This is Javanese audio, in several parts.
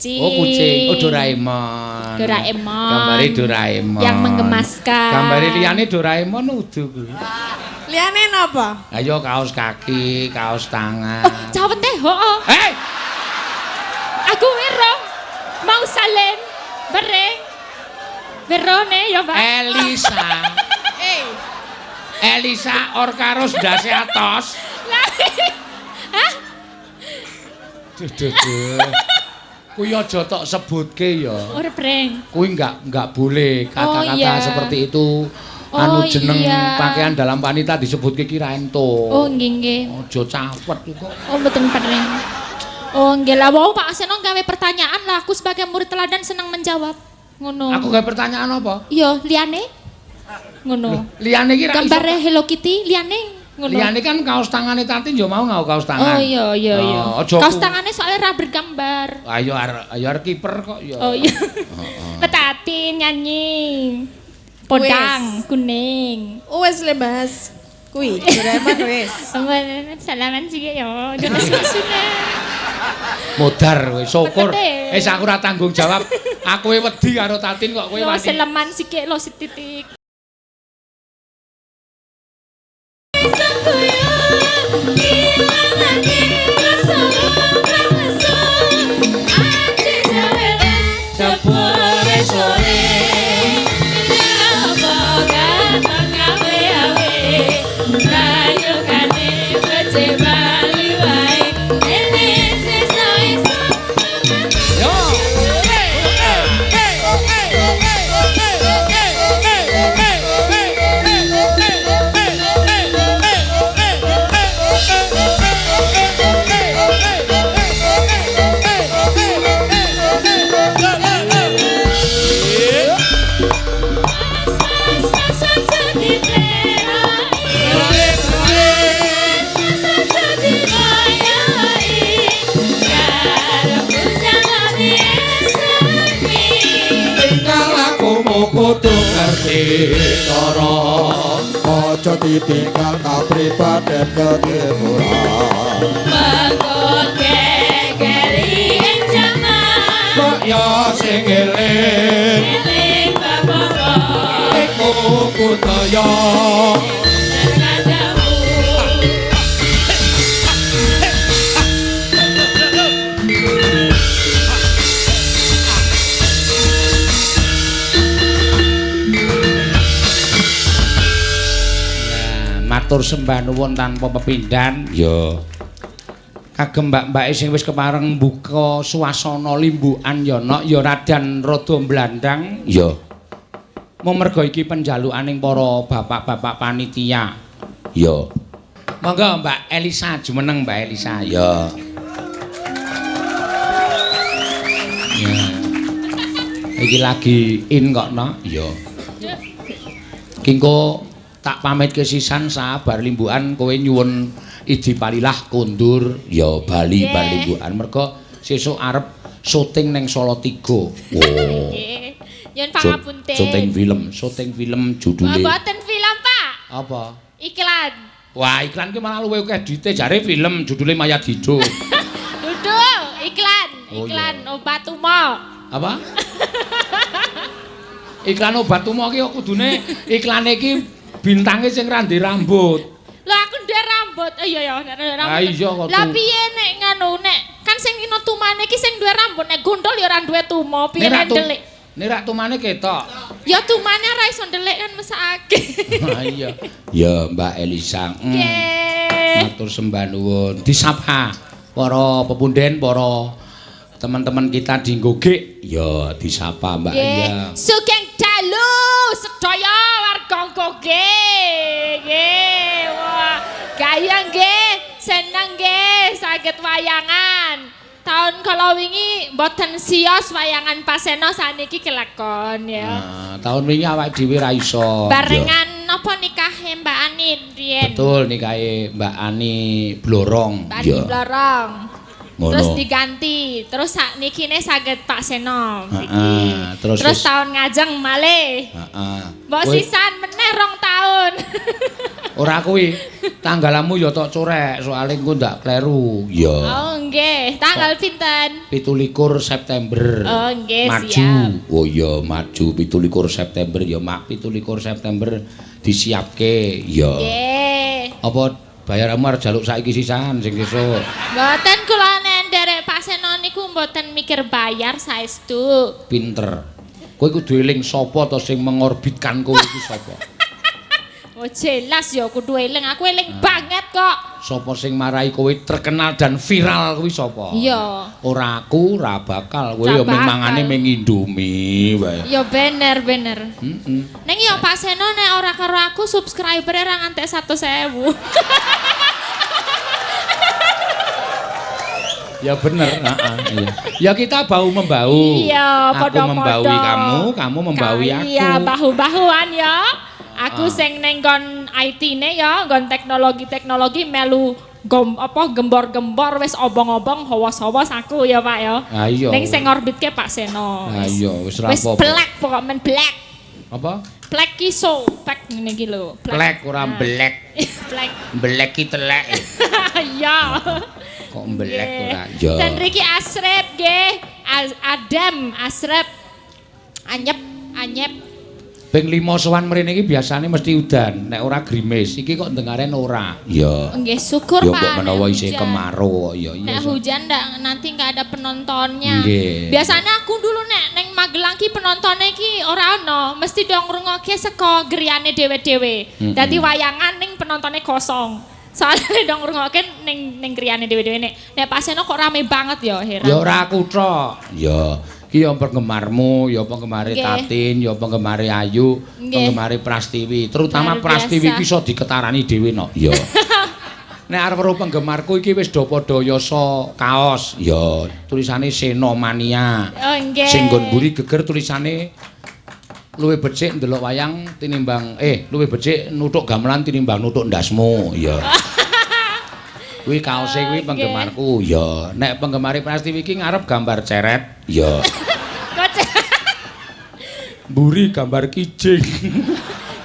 Oh, kucing. Oh, Doraemon. Doraemon. Gambare Doraemon. Yang menggemaskan. Gambare liyane Doraemon udu kuwi. Liyane napa? Ayo kaos kaki, kaos tangan. Oh, cawete, heeh. Hei, Aku wero. Mau salen. Bereng. Werone ya, Pak. Elisa. Eh, Elisa Orkaros ndase atos. Lah. Hah? Duh, duh, duh. Kuwi aja tok sebutke ya. Ora breng. Kuwi enggak boleh kata-kata Oh, iya. seperti itu. Oh, Anu jeneng iya. pakaian dalam wanita disebutke ki ra entuk. Oh, nggih nggih. Aja cawet kok. Oh, mboten pereng. Oh, nggih lah wau Pak Seno gawe pertanyaan lah aku sebagai murid teladan seneng menjawab. Ngono. Aku gawe pertanyaan apa? Iya, liyane. Ngono. Liyane iki ra iso. Gambare Hello Kitty liyane ngono. Liyane kan kaos tangane Tatin ya mau nggawa kaos tangan. Oh iya iya iya. Oh, aja Kaos ku- tangane soalnya ra bergambar. Ayo ayo arep kiper kok ya. Oh iya. Petati nyanyi. Podang kuning. Wes le bahas kuwi Doraemon wis. Salaman sih ya. Jangan susu-sune. Modar kowe, syukur. Petete. Wis aku ora tanggung jawab. Aku wedi karo Tatin kok kowe Lo wani. seleman sikik lo setitik. Sepure sore. Yo. Tingkah lakumu kudu ngerti cara. Aja ditinggal kapribaden ketimuran. Kok ya sing eling iku budaya. Matur sembah nuwun tanpa pepindhan. Ya. Kagem mbak-mbake sing wis kepareng mbuka suasana limbukan ya nok ya radan rada mblandang. Ya. Mung merga iki penjalukaning para bapak-bapak panitia. Ya. Monggo Mbak Elisa jumeneng Mbak Elisa. Ya. Ya. Iki lagi in kok nok. Ya. Kingko tak pamit ke sisan sabar limbukan kowe nyuwun idi palilah kondur ya bali bar limbukan mergo sesuk arep syuting ning Salatiga. Oh. Nggih. Nyuwun pangapunten. Syuting film judule. Mboten film, Pak. Apa? Iklan. Wah, iklan ki malah luwih akeh duite jare film judule Maya Dido. Duduk, iklan, Oh, iklan iya. obat tumo. Apa? Iklan obat tumo ki kudune iklane iki bintange sing ra ndek rambut. Lah aku ndek rambut. Oh iya ya, ndek rambut. Ah, iya kok Lah tu- piye nek nganu nek kan sing ino tumane iki sing duwe rambut nek gondol ya ora duwe tumo, piye nek ndelik. Nek rak tumane ketok. Ya tumane ora iso ndelik kan mesakake. Ah, iya. Ya Mbak Elisa. Nggih. Matur sembah nuwun. Disapa para pepunden, para teman-teman kita di Nggogek. Ya disapa Mbak. Nggih. Iya. Sugeng dalu sedaya warga Nggogek. Nggih. Wah, gaya nggih, seneng nggih saged wayangan. Tahun kala wingi mboten sios wayangan Paseno saniki kelakon ya. Nah, tahun wingi awake dhewe ra iso. Barengan napa nikahe Mbak Ani riyen? Betul nikahe Mbak Ani Blorong. Mbak Ani Blorong. Ngono. Terus diganti, terus saknikine saged Pak Seno mriki. Heeh, terus Terus tahun ngajeng malih. Heeh. Mbok sisan meneh 2 tahun. Ora kuwi. Tanggalmu ya tok corek, soalé engko ndak kleru. Iya. Oh nggih, tanggal pinten? 27 September. Oh nggih, maju. siap. Oh iya, maju 27 September ya, Mak. 27 September disiapke. Iya. Nggih. Apa bayarmu arep jaluk saiki sisan sing sesuk? Mboten kula nek nderek Pak Seno niku mboten mikir bayar saestu. Pinter. Kowe kudu eling sapa to sing mengorbitkan kowe iki sapa? Oh jelas ya kudu eling, aku eling banget kok. Sapa sing marai kowe terkenal dan viral kuwi sapa? Iya. Ora aku, ora bakal. Kowe Ora ya mung mangane bakal. mung Indomie wae. Ya bener bener. Heeh. Ning ya Pak Seno nek ora karo aku subscriber ora ngantek 100.000. Ya bener, heeh, iya. Ya kita bau membau. Iya, Aku padha-padha. membaui kamu, kamu membaui aku. Iya, bahu-bahuan ya. Aku Ah. sing ning nggon IT-ne ya, nggon teknologi-teknologi melu gom apa gembor-gembor wis obong-obong hawas-hawas aku ya Pak ya. Ah, iya. Ning sing ngorbitke Pak Seno. Ah, iya, wis ra Wis apa-apa. black pokok men black. Apa? Black ki so, black ngene iki lho. Plek ora Nah. mbelek. Black. Mbelek ki telek. Iya. Kok mbelek Nggih. ora? Ya. Dan riki asrep nggih. Adem, asrep. Anyep, anyep. Ping 5 sowan mrene iki biasane mesti udan, nek ora grimis. Iki kok dengaren ora. Iya. Nggih, syukur Ya Pak. mbok menawa nek isih hujan. kemarau kok ya iya. Nek hujan ndak nanti nggak ada penontonnya. Nggih. Biasanya aku dulu nek neng Magelang ki penontonnya ki ora ono, mesti dong ngrungokke saka griyane dhewe-dhewe. Dadi wayangan ning penontonnya kosong. Soalnya dong ngrungokke ning ning griyane dhewe-dhewe nek nek Pak Seno kok rame banget ya heran. Ya ora aku tok. Ya. Ki ya penggemarmu, ya penggemare Nggih. Tatin, ya penggemare Ayu, Nggih. penggemare Prastiwi. Terutama Luar Prastiwi biasa. ki iso diketarani dhewe no. Ya. Nek arep weruh penggemarku iki wis do padha yasa kaos. Ya, tulisane Senomania. Oh nggih. Sing nggon mburi geger tulisane luwih becik ndelok wayang tinimbang luwih becik nuthuk gamelan tinimbang nuthuk ndasmu. Ya. Kuwi kaose kuwi Oke. penggemarku. Ya, nek penggemare Prastiwi iki ngarep gambar ceret. Ya. Kok Mburi gambar kijing.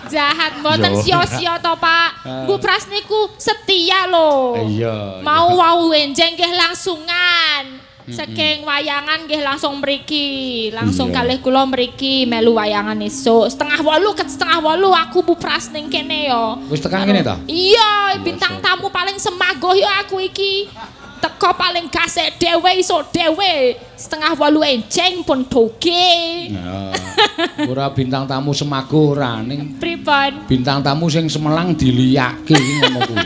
jahat mboten Yo. sia-sia to Pak. Bu Pras niku setia lho. Iya. Mau wau enjeng nggih langsungan. Saking wayangan nggih langsung mriki, langsung Iya. kalih kula mriki melu wayangan esuk. 7.30 ket 7.30 aku Bu Pras ning kene yo. Wis tekan kene ta? Iya, bintang tamu paling semagoh yo aku iki. Teko paling gasek dhewe iso dhewe. 7.30 enjeng pun doge. Ya. Ora bintang tamu semago ora ning Pripun? bintang tamu sing semelang diliyake iki ngono kuwi.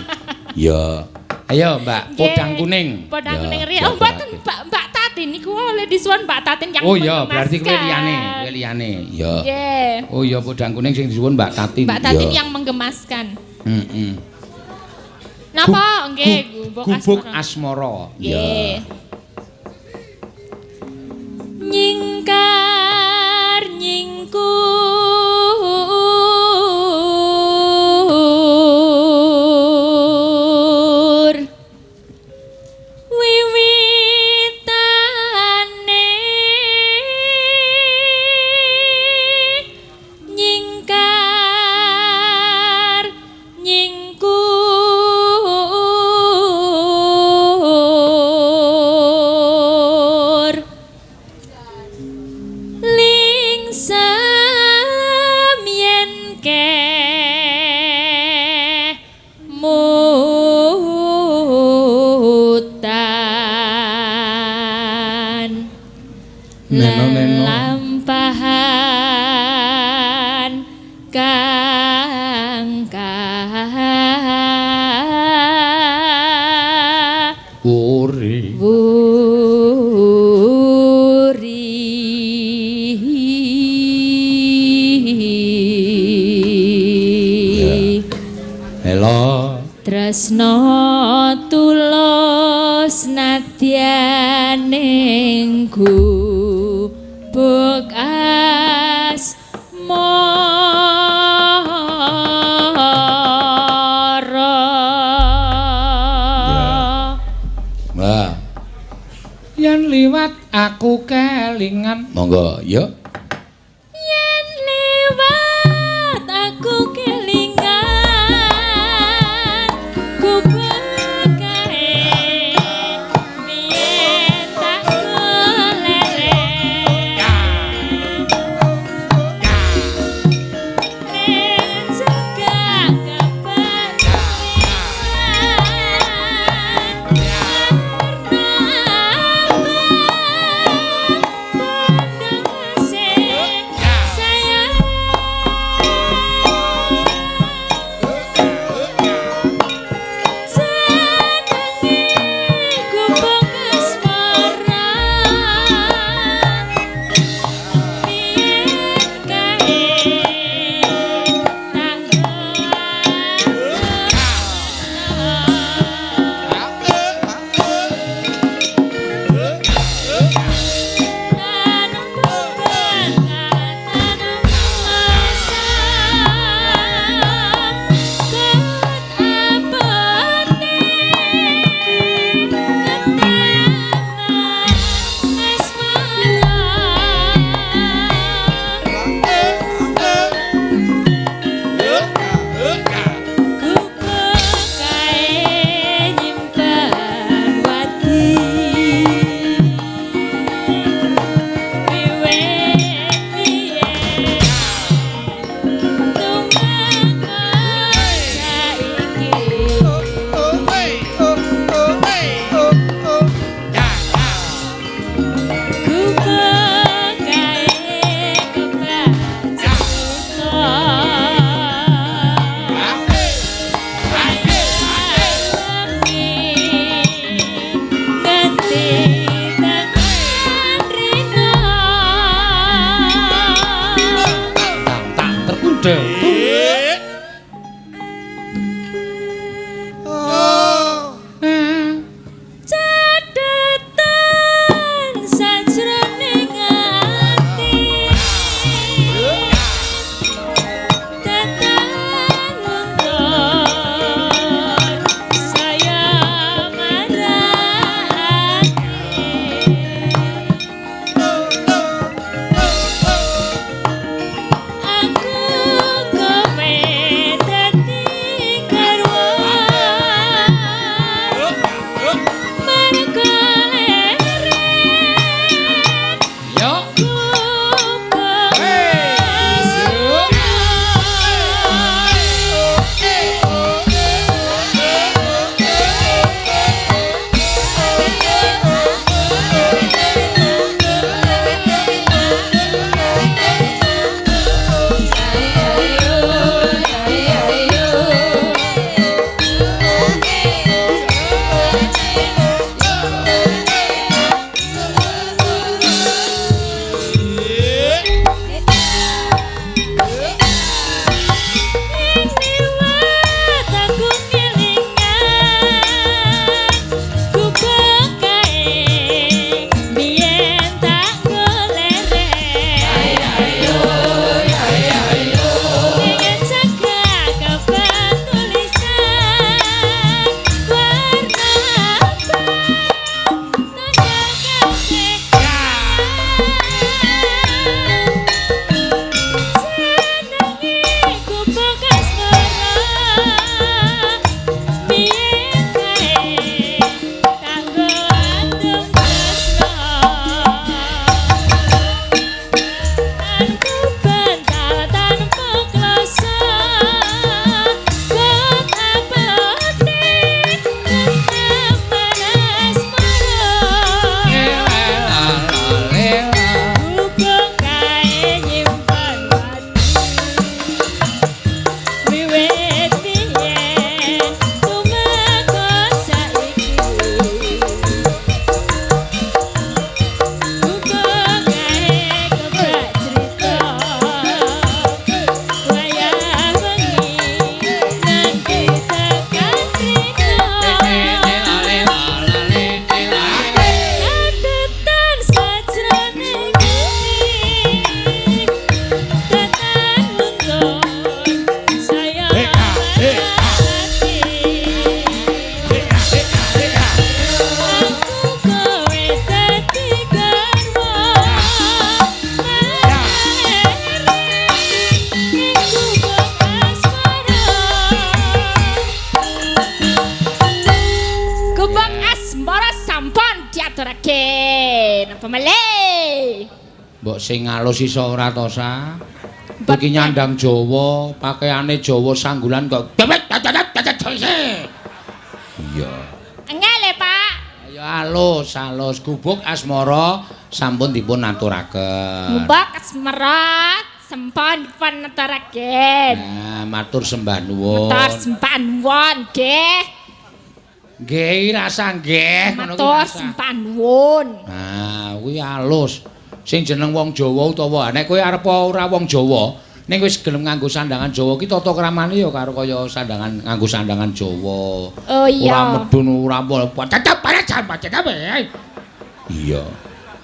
Ya. Ayo Mbak, podang kuning. Podang Ya, kuning riya. Oh, mboten diaturake. Mbak Mbak Tatin niku oleh disuwun Mbak Tatin yang Oh iya, berarti kuwi menggemaskan. liyane, kuwi liyane. Ya. Nggih. Oh iya, podang kuning sing disuwun Mbak Tatin. Mbak Tatin Ya. yang menggemaskan. Heeh. Napa? Nggih, gubuk Gubuk asmara. Asmara. Nggih. Nyingkar nyingkur wiwitane nyingkar nyingkur lingsem yen kemutan Neno-neno. lelampahan kang Uri. wuri. Halo. Tresno tulus nadyan ning gubuk asmara. Wah. Yen liwat aku kelingan. Monggo, yo. Yen liwat aku kelingan. Catatan sajroning ati tetan luntur saya marake. Aku kowe dadi garwan mergo leren Yo. Gubuk Asmara sampun diaturake. Napa malih? Mbok sing alus iso ora to, Sa? Iki nyandang Jawa, pakaiane Jawa sanggulan kok. Iya. Engel Pak. Ya alus, alus Gubuk Asmara sampun dipun aturaken. Gubuk Asmara sampun dipun aturaken. Nah, matur sembah nuwun. Matur sembah nuwun, nggih. Nggih, rasa nggih ngono kuwi. Matur sembah nuwun. Nah, kuwi alus. Sing jeneng wong Jawa utawa nek kowe arep ora wong Jawa, ning wis gelem nganggo sandangan Jawa ki tata kramane ya karo kaya sandangan nganggo sandangan Jawa. Oh iya. Ora medun ora iya.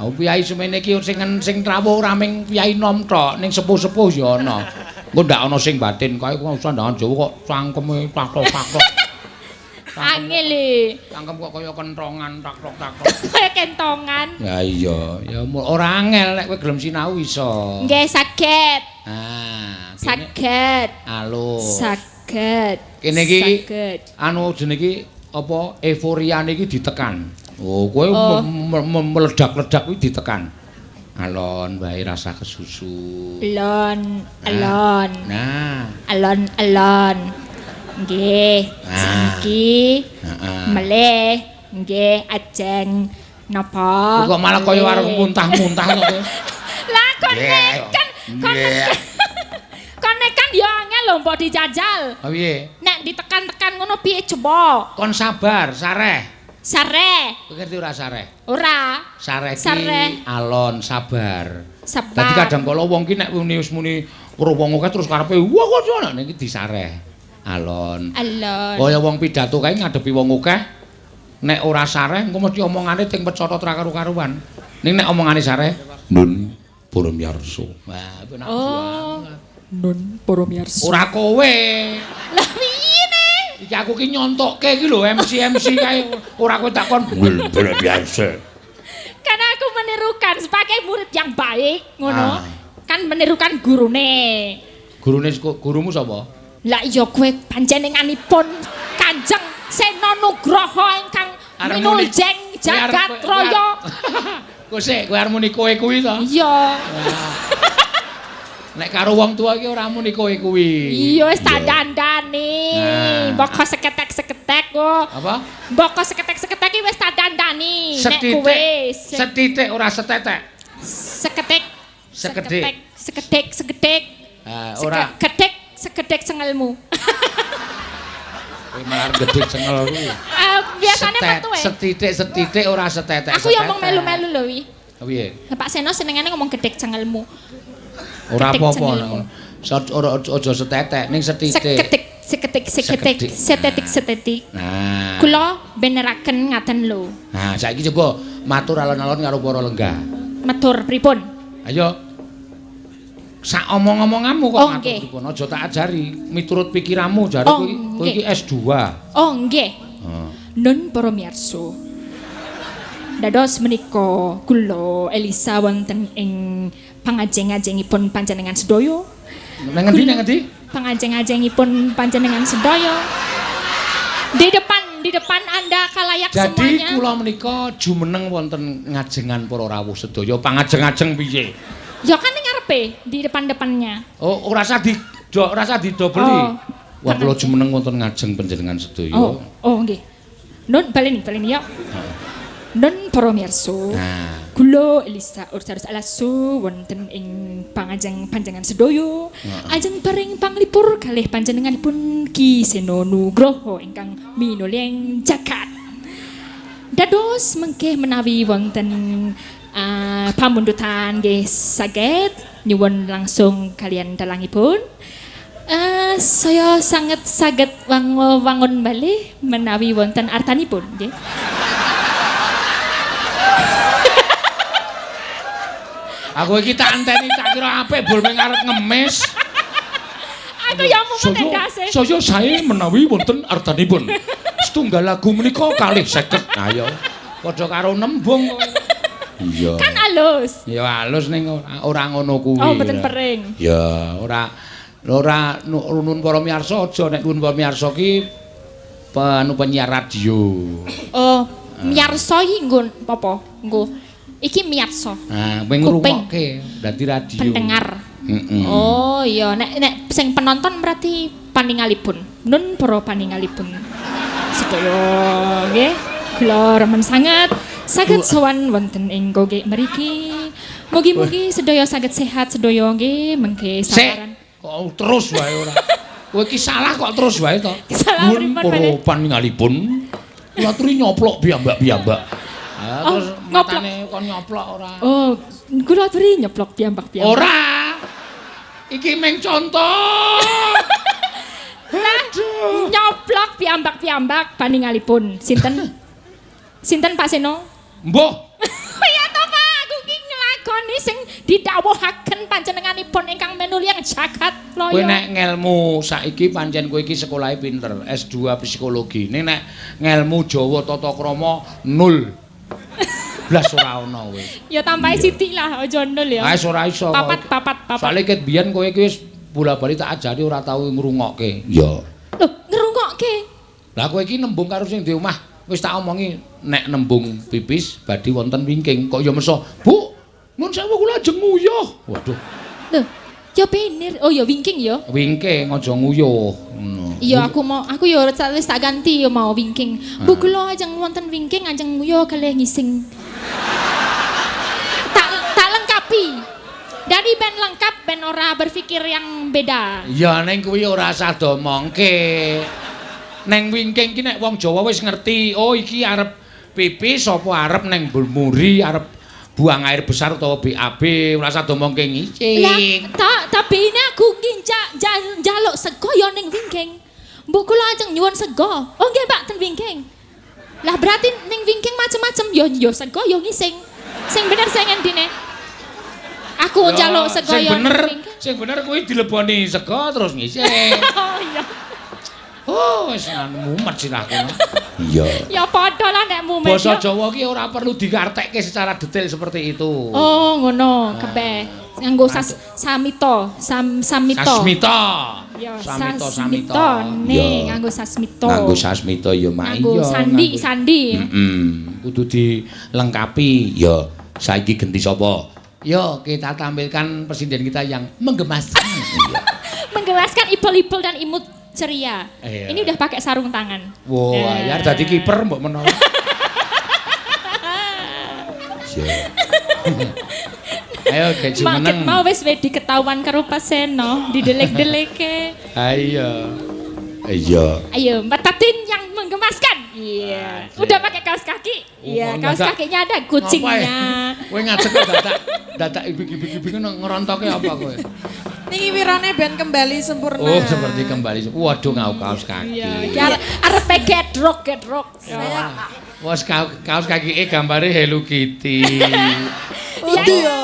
Aku piyai semene iki sing sing trawuh ora ming piyai nom tok, ning sepuh-sepuh ya ana. Engko ndak ana sing batin kae kok sandangan Jawa kok cangkeme tak-tak. Angel e. Cangkem kok kaya kentongan tak-tak. Kaya kentongan. Ya iya, ya ora angel nek kowe gelem sinau iso. Nggih saged. Ah, saged. Alus. Saged. Kene iki anu jenenge iki apa euforiane iki ditekan. Oh, kowe meledak-ledak kuwi ditekan. Alon wae rasa kesusu. Alon, alon. Nah, alon-alon. Nggih, saiki melih nggih ajeng napa? Kok malah kaya arep muntah-muntah to kowe. Lah kon kan kon kan ya angel lho mbok dijajal. Ha piye? Nek ditekan-tekan ngono piye coba? Kon sabar, sareh. Sareh. Kowe ngerti ora sareh? Ora. Sareh ki Sareh. alon, sabar. Sabar. Dadi kadang kala wong ki nek muni wis muni weruh wong akeh terus karepe wah kok nek iki disareh. Alon. Alon. Kaya wong pidato kae ngadepi wong akeh nek ora sareh engko mesti omongane ting pecotot ra karu-karuan. Ning nek omongane sareh nun para miyarsa. Wah, penak Oh. banget. Nun para miyarsa. Ora kowe. Lah piye ne? Iki aku ki nyontokke iki lho MC-MC kae ora kowe takon nun para miyarsa. Karena aku menirukan sebagai murid yang baik, ngono. Ah. Kan menirukan gurune. Gurune gurumu sapa? Lah iya kowe panjenenganipun Kanjeng Sena Nugroho ingkang Arep muni- minuljeng jagat Kowe arep- raya. Kowe sik, kowe arep muni kowe kuwi to? Iya. Nek karo wong tua iki ora muni kowe kuwi. Iya wis tak dandani. Nah. Mboko seketek-seketek kok. Apa? Mboko seketek-seketek iki wis tak dandani. Nek kowe Setitik. Setitik ora setetek. seketek Sekedhik. sekedek sekedek Ah, ora. sekedek sekedek sengelmu. Kowe malah gedhe cengel kuwi. Biasane metu e. Setitik setitik ora setetek. Aku ya ngomong melu-melu lho wi. Piye? Pak Seno senengane ngomong gedek cengelmu. Ora Gedhek apa-apa. cengelmu. Ora aja setetek ning setitik. Seketik seketik seketik Sekedhik. setetik setetik. Nah. Kula beneraken ngaten lho. Nah, saiki coba matur alon-alon karo para lenggah. Matur pripun? Ayo. Sak omong-omonganmu kok Oh, matur nggih. pripun? Aja tak ajari miturut pikiranmu jare Oh, kowe kowe iki nggih. S2. Oh nggih. Heeh. Nun para miyarsa. Dados menika kula Elisa wonten ing pangajeng-ajengipun panjenengan sedaya. Nang ngendi nang ngendi? Pangajeng-ajengipun panjenengan sedaya. Di depan Anda kalayak Jadi semuanya. kula menika jumeneng wonten ngajengan para rawuh sedaya. Pangajeng-ajeng piye? Ya kan ning ngarepe, di depan-depannya. Oh, ora usah di ora usah didobeli. Oh. Wah, kula jumeneng wonten ngajeng panjenengan sedaya. Oh, oh nggih. Nun baleni baleni ya. Nun para miyarsa. Nah, Kula Elisa Ursarus Alasu wonten ing pangajeng panjenengan sedaya. Ajeng paring panglipur kalih panjenenganipun Ki Seno Nugroho ingkang minuleng jagat. Dados mengke menawi wonten pamundutan nggih saged nyuwun langsung kalian dalangipun. Saya sanget saged wangun malih menawi wonten artanipun nggih. Aku iki tak anteni tak kira apik bol meng arep ngemis. Aku ya mumet endase. Saya sae menawi wonten artanipun. Setunggal lagu menika kalih 50. Ayo. Padha karo nembung kok. Iya. Kan alus. Ya alus ning ora ngono kuwi. Oh, mboten pering. Ya, ora ora nun para miyarsa aja nek nun para miyarsa ki penyiar radio. Oh, miyarsa iki nggo apa? Nggo. Iki miyarsa. Nah, kowe ngrungokke dadi radio. Pendengar. Heeh. Oh iya, nek nek sing penonton berarti paningalipun. Nun para paningalipun. Sedaya nggih. Kula remen sanget saged sowan wonten ing goge mriki. Mugi-mugi sedaya saged sehat sedaya nggih mengke saparan. Kok terus wae ora. Kowe iki salah kok terus wae to. Salah Nun pripun, para Pak? paningalipun. Kula aturi nyoplok piyambak-piyambak. Ah, Oh, terus ngoplok. matane kon nyoplok ora. Oh, kula aturi nyeplok piyambak-piyambak. Ora. Iki meng contoh. Lah, nyoplok piyambak-piyambak paningalipun. Sinten? Sinten Pak Seno? Mbuh. Ya to Pak, aku ki nglakoni sing didhawuhaken panjenenganipun ingkang menulyang jagat Kowe loyo. nek ngelmu saiki pancen kowe iki sekolahe pinter, S2 psikologi. Ning nek ngelmu Jawa tata krama nol. Blas ora ana kowe. Ya tambahi sithik lah, aja nol ya. Ah ora iso. Papat papat papat. Soale ket biyen kowe iki wis bola-bali tak ajari ora tau ngrungokke. Iya. Loh, ngrungokke. Lah kowe iki nembung karo sing di omah, wis tak omongi nek nembung pipis badhe wonten wingking. Kok ya meso, "Bu, nuwun sewu kula ajeng nguyuh." Waduh, Loh, ya bener. Oh ya wingking ya. wingking aja nguyuh. Ngono. Iya aku mau aku ya wis tak ganti ya mau wingking. Bu kula ajeng wonten wingking ajeng nguyuh kalih ngising. Tak lengkapi. Dari ben lengkap ben ora berpikir yang beda. Ya ning kuwi ora usah domongke. Neng wingking ki nek wong Jawa wis ngerti, oh iki arep Pipis apa arep ning muri arep buang air besar utawa BAB ora usah domongke ngising. Lah, tapi ini aku njaluk sego ya ning wingking. Mbok kula ajeng nyuwun sego. Oh nggih, Pak, ten wingking. Lah berarti ning wingking macem-macem ya ya sego ya ngising. Sing bener sing endine? Aku njaluk sego ya ning wingking. Sing bener kuwi dileboni sego terus ngising. Oh iya. Oh, wis mumet sirahku. Iya. Ya padha lah nek mumet. Basa Jawa ki ora perlu diartekke secara detail seperti itu. Oh, ngono, kebeh. Nganggo samito, samito. Sasmito. Ya, samito, samito. Ne, nganggo sasmito. Nganggo sasmito ya mak iya. Nganggo sandi, sandi. Heeh. Kudu dilengkapi. Ya, saiki genti sapa? Yo, kita tampilkan presiden kita yang menggemaskan. Menggemaskan ibel-ibel dan imut ceria. Iya. Ini udah pakai sarung tangan. Wah, ya dadi kiper mbok menawa. Ayo gek jumeneng. Mau wis wedi ketahuan karo Pak Seno, didelek-deleke. Ayo. Iya. Ayo, Mbak Tatin yang menggemaskan. Iya. Udah pakai kaos kaki. Iya, kaos kakinya ada kucingnya. Kowe ngajek dadak ibik-ibik ngono ngerontoke apa kowe? Niki wirane ben kembali sempurna. Oh, seperti kembali. Waduh, ngau kaos kaki. Iya, arepe gedrok-gedrok. Wes kaos kaki gambare Hello Kitty. Udu yo.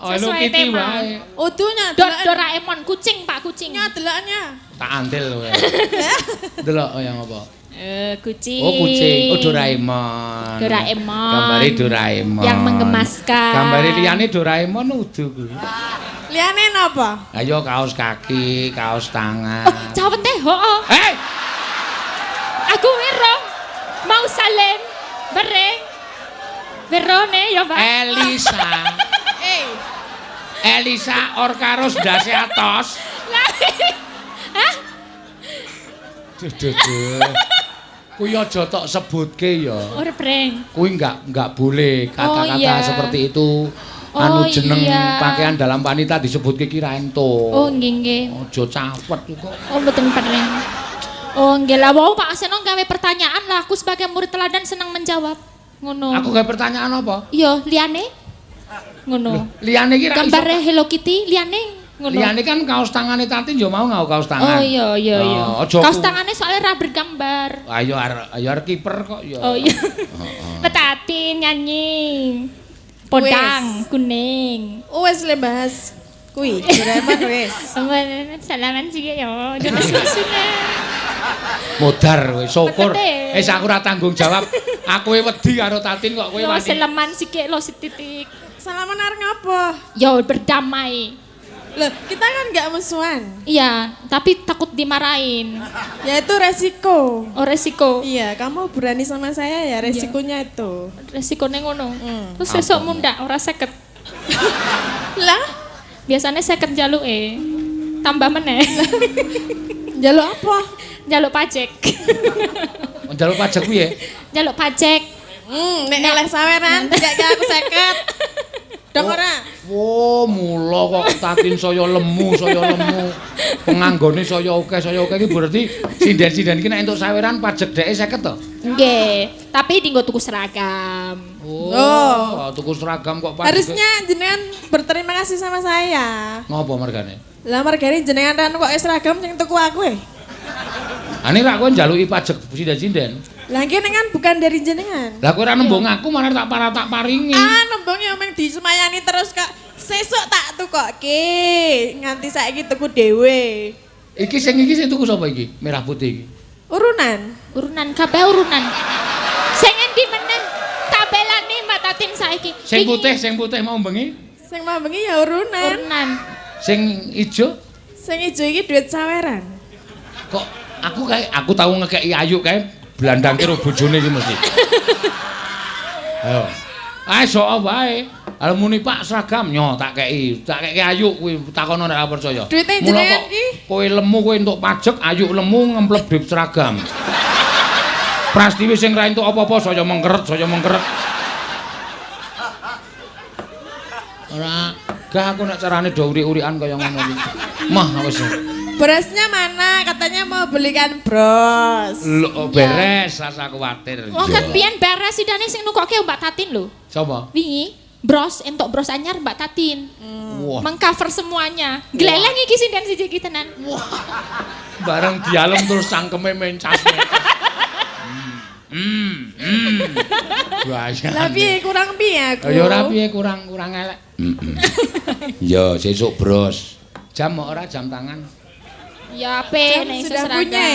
Hello Kitty wae. Udunya Doraemon kucing, Pak, kucing. Nya deloknya. Tak antil kowe. Delok yang apa? Kucing. Oh, kucing. Oh, Doraemon. Doraemon. Gambare Doraemon. Yang menggemaskan. Gambare liyane Doraemon udu kuwi. Liyane napa? Ayo kaos kaki, kaos tangan. Oh, cawete, heeh. Hei. Aku wiro mau salen bereng. Werone ya, Pak. Elisa. Elisa Orkaros ndase atos. Hah? Duh, duh, duh. Kuwi aja tok sebutke ya. Ora breng. Kuwi enggak boleh kata-kata oh, iya. Seperti itu. Oh, anu jeneng iya. Pakaian dalam wanita disebutke ki ra entuk. Oh nggih nggih. Aja cawet kok. Oh mboten pereng. Oh nggih lah wau Pak Seno gawe pertanyaan lah aku sebagai murid teladan seneng menjawab. Ngono. Aku gawe pertanyaan apa? Iya, liyane. Ngono. Liyane iki ra iso. Gambare Hello Kitty liyane ngono. Liyane kan kaos tangane Tatin ya mau nggawe kaos tangan. Oh iya iya iya. Oh, kaos tangane soalnya ra bergambar. Ayo arep kiper kok ya. Oh iya. Heeh. Tatin nyanyi. Podang kuning. Wes le bahas kuwi Doraemon wis. Salaman sih ya, aja kesusu-sune. Modar kowe, syukur. Wis aku ora tanggung jawab. Aku wedi karo Tatin kok kowe wani. Seleman sikik lo setitik. Salaman arep ngapa? Ya berdamai. Loh, kita kan nggak musuhan. Iya, tapi takut dimarahin. Ya itu resiko. Oh, resiko. Iya, kamu berani sama saya ya resikonya iya. Itu. Resikonya ngono. Terus sesuk mundak ora 50. Lah, biasanya 50 jaluke. Tambah meneh. Njaluk apa? Njaluk pajak. Njaluk pajak piye? Njaluk pajak. Nek oleh saweran, gak aku 50. Dong ora? Oh, mula kok Tatin saya lemu, saya lemu. Penganggone saya akeh iki berarti sinden-sinden iki nek entuk saweran pajak dheke 50 to? Nggih, tapi dienggo tuku seragam. Oh, tuku seragam kok pajak. Harusnya jenengan berterima kasih sama saya. Ngopo mergane? Lah mergane jenengan ra kok seragam sing tuku aku e. Ane ra kowe njaluki pajak sinden-sinden. Lah nggih kan bukan dari jenengan. Lah kowe ora nembung aku malah tak paringi. Ah nembung ya mung disemayani terus kok. Sesuk tak tukokke. Nganti saiki tuku dhewe. Iki sing iki sing tuku sapa iki? Merah putih iki. Urunan. Urunan kabeh urunan. Sing endi meneh? Tabelane Mbak Tatin saiki. Sing putih mau bengi? Sing mau bengi ya urunan. Urunan. Sing ijo? Sing ijo iki duit saweran. Kok aku kae aku tau ngekeki Ayu kae blandangke karo bojone iki mesti. Ayo. Ae sok wae. Arep muni Pak seragam nyo tak keki Ayu kuwi takono nek ora percaya. Duite jenengan iki kowe lemu kowe entuk pajak, Ayu lemu ngemplep duit seragam. Prastiwi sing ra entuk apa-apa saya mengkeret, saya mengkeret. Ora, gah aku nek carane do uri-urian kaya ngono iki. Mah wis. Brosnya mana? Katanya mau belikan bros. Lho, beres, rasa kuwatir. Wong kan biyen beres sidane sing nukokke Mbak Tatin lho. Sapa? Wingi bros entuk bros anyar Mbak Tatin. Wah, Mengcover semuanya. Gleleng iki sinden siji iki tenan. bareng dialem terus cangkeme mencas. Bahaya. Lah piye kurang piye aku? Ya ora piye kurang elek. Ya sesuk bros. Jam ora jam tangan. Ya ape Jam nek iso sudah seragam. punya.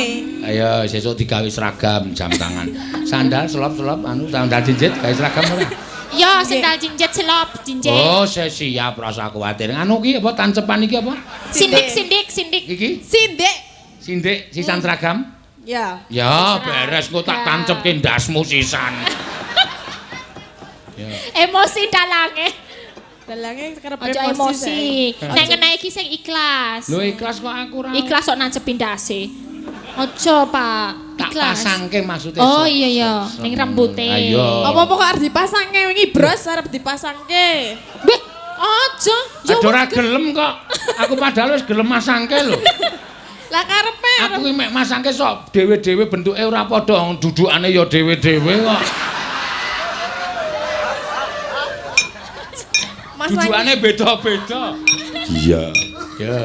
Ayo sesuk digawe seragam jam tangan. Sandal selop-selop anu sandal jinjit gawe seragam ora? Ya sendal jinjet selop jinjet. Oh, saya siap rasa kuwatir. Anu ki apa tancepan iki apa? Sindik sindik sindik. Iki Sindik. sindik sisan seragam? Ya. Ya, beres kok tak tancepke ndasmu sisan. Ya. Emosi dalange. Dalange kerep Aja emosi. Nek ngene iki sing ikhlas. Lho ikhlas kok aku ora. Ikhlas kok nancepi ndase. Aja, Pak. Tak Ikhlas. pasangke maksudnya. Oh iya iya, ning rambute. Ayo. Apa-apa kok arep dipasangke wingi bros arep dipasangke. Weh, aja. Ya Aduh ora gelem kok. Aku padahal wis gelem masangke lho. Lah karepe Aku ki mek masangke sok dhewe-dhewe bentuke ora padha, dudukane ya dhewe-dhewe kok. masangke. Dudukane beda-beda. Iya. Ya.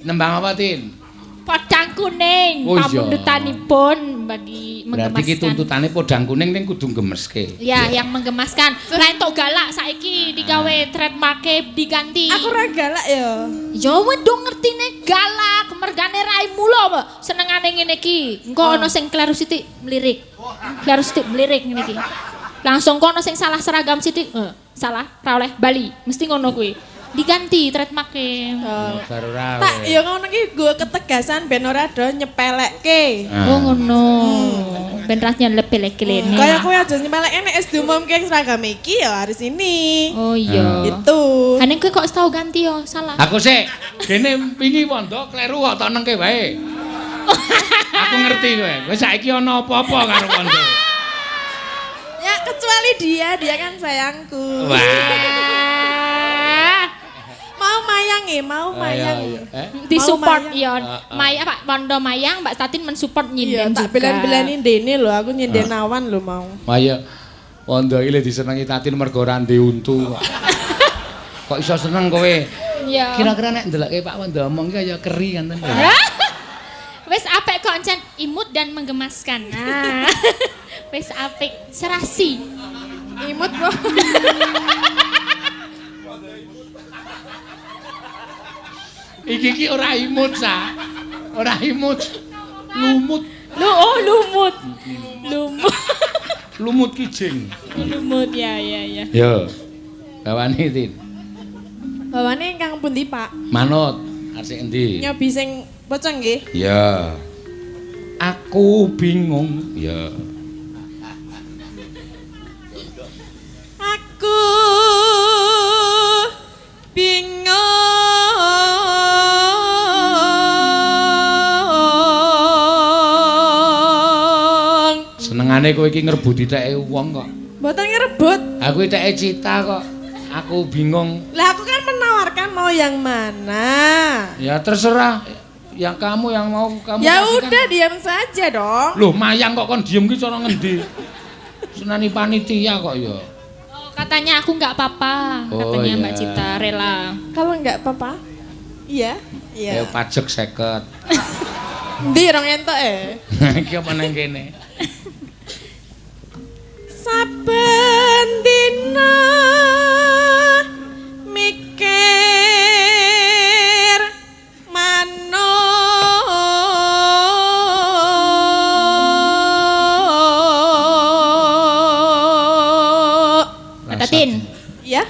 Nembang apa, Tin? Podang kuning Oh, iya. pamundutanipun bagi Berarti ki menggemaskan. tuntutane podang kuning ning kudu gemeske. Ya, yang menggemaskan. Lah entuk galak saiki digawe trademarke diganti. Aku ora galak ya. Ya wis dong ngertine galak, mergane raimu lho, Mbak. Senengane ngene iki. Engko ana sing kleru sithik mlirik. Kleru sithik mlirik ngene iki. Langsung kono sing salah seragam sithik, salah, ra oleh bali. Mesti ngono kuwi. Diganti trademarke. Oh. Baru ora. Tak ya ngono ki nggo ketegasan ben ora do nyepelekke. Oh ngono. Ben rasnya lebih-lebih. Kaya kowe aja nyepelekke nek wis diumumke seragam iki ya harus ini. Oh iya. Gitu. Haning kowe kok tau ganti yo, salah. Aku sik gene wingi wondo kleru kok tok nengke wae. Aku ngerti kowe. Kowe saiki ana apa-apa karo wondo. Ya kecuali dia, dia kan sayangku. Wah. Mau mayang ya, mau mayang. Ayo, ayo. Eh? Disupport Mau yo. Heeh. Maya Pak Wondo Mayang, Mbak Tatin mensupport Iya, nyinden tak juga. belan-belanin dene lho, aku nyinden awan lho mau. Maya wondo iki lho disenengi Tatin mergo ora ndek untu kok. Kok iso seneng kowe? Iya. Kira-kira nek ndelokke Pak Wondo omong ki kaya keri ngoten lho. Wis apik kok encen imut dan menggemaskan. Nah. Wis apik, serasi. Imut kok. Iki ki ora imut sa. Ora imut. Lumut, Lu oh lumut. Lumut. lumut kijing. Lumut ya ya ya. Yo. Bawane Tin. Bawane ingkang pundi, Pak? Manut asik endi? Nyobi sing pocong nggih. Ya. Aku bingung. Ya. Aku bingung. Senengane kowe iki ngrebuti teke wong kok. Mboten ngerebut. Aku iki teke cita kok. Aku bingung. Lah aku kan menawarkan mau yang mana. Ya terserah. Yang kamu yang mau kamu Ya kasihkan. udah diam saja dong. Loh, mayang kok kon diem ki cara ngendi? Senani panitia kok ya. Oh, katanya aku nggak apa-apa, Oh, katanya iya. Mbak Cita rela. Kalau nggak apa-apa. Iya. Iya. Ya pajak 50. Ndi rong entuk e. Iki apa nang kene? Saben dina mikir manuk. Mbak Tatin, Ya,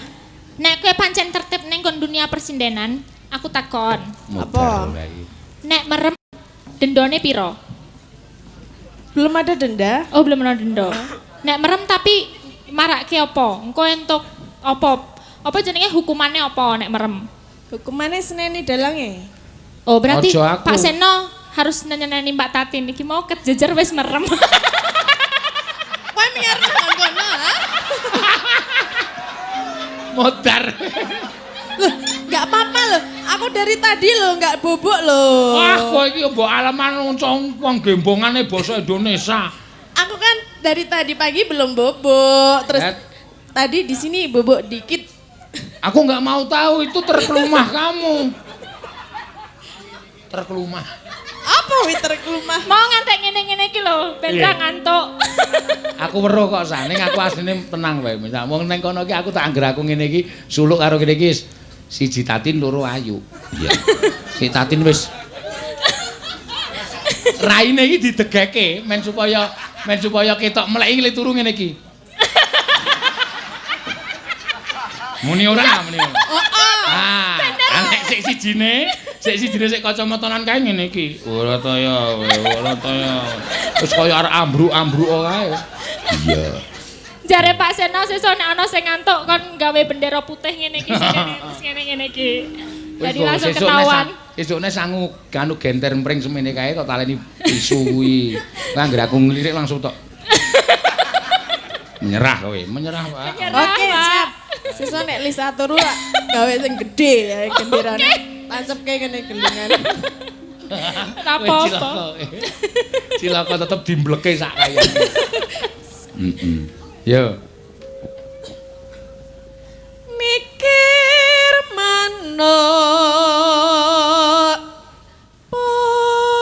nek kowe pancen tertib ning kon dunia persindenan, aku takon. Apa? Nek merem dendone piro? Belum ada denda. Oh, belum ana denda. Nek merem tapi marake apa? Engko entuk apa? Apa jenenge hukumannya apa nek merem? Hukumannya seneni dalange. Oh, berarti Ojo aku. Pak Seno harus nyeneni Mbak Tatin iki mau kejejer wis merem. Kowe mikir nang kono, ha? Modar. Loh, nggak apa-apa loh. Aku dari tadi lho nggak bobok lho. Wah, kowe iki mbok aleman wong gembongane basa Indonesia. Aku kan dari tadi pagi belum bobok. Terus tadi di sini bobok dikit. Aku nggak mau tahu itu terkelumah kamu. Terkelumah. Apa wi terkelumah? Mau ngantek ngene-ngene iki lho, ben ra ngantuk. Aku weruh kok saning aku asline tenang wae. Misal wong neng kono iki aku tak angger aku ngene iki suluk karo kene iki siji Tatin loro Ayu. Iya. Si Tatin wis raine iki didegeke men supaya ketok melek iki le turu ngene iki. Muni ora muni. Heeh. Ah, nek sik sijine sik kacamatanan kae ngene iki. Ora ta ya, ora ta ya. Wis kaya arek ambruk-ambruk kae. Iya. Jare Pak Seno sesuk nek ana sing ngantuk kon gawe bendera putih ngene iki sing ngene-ngene iki. Jadi langsung ketahuan. Sesukne sangu anu genter mpring semene kae tok taleni isu kuwi. Lah anggere aku nglirik langsung tok. Menyerah kowe, menyerah Pak. Oke, siap. Sesuk nek Lisa turu gawe sing gedhe ya genderane. Tancepke ngene gelingan. Ora apa-apa. Cilaka tetep dimbleke sak kayane. Heeh. Yo. Mikir manuk podang.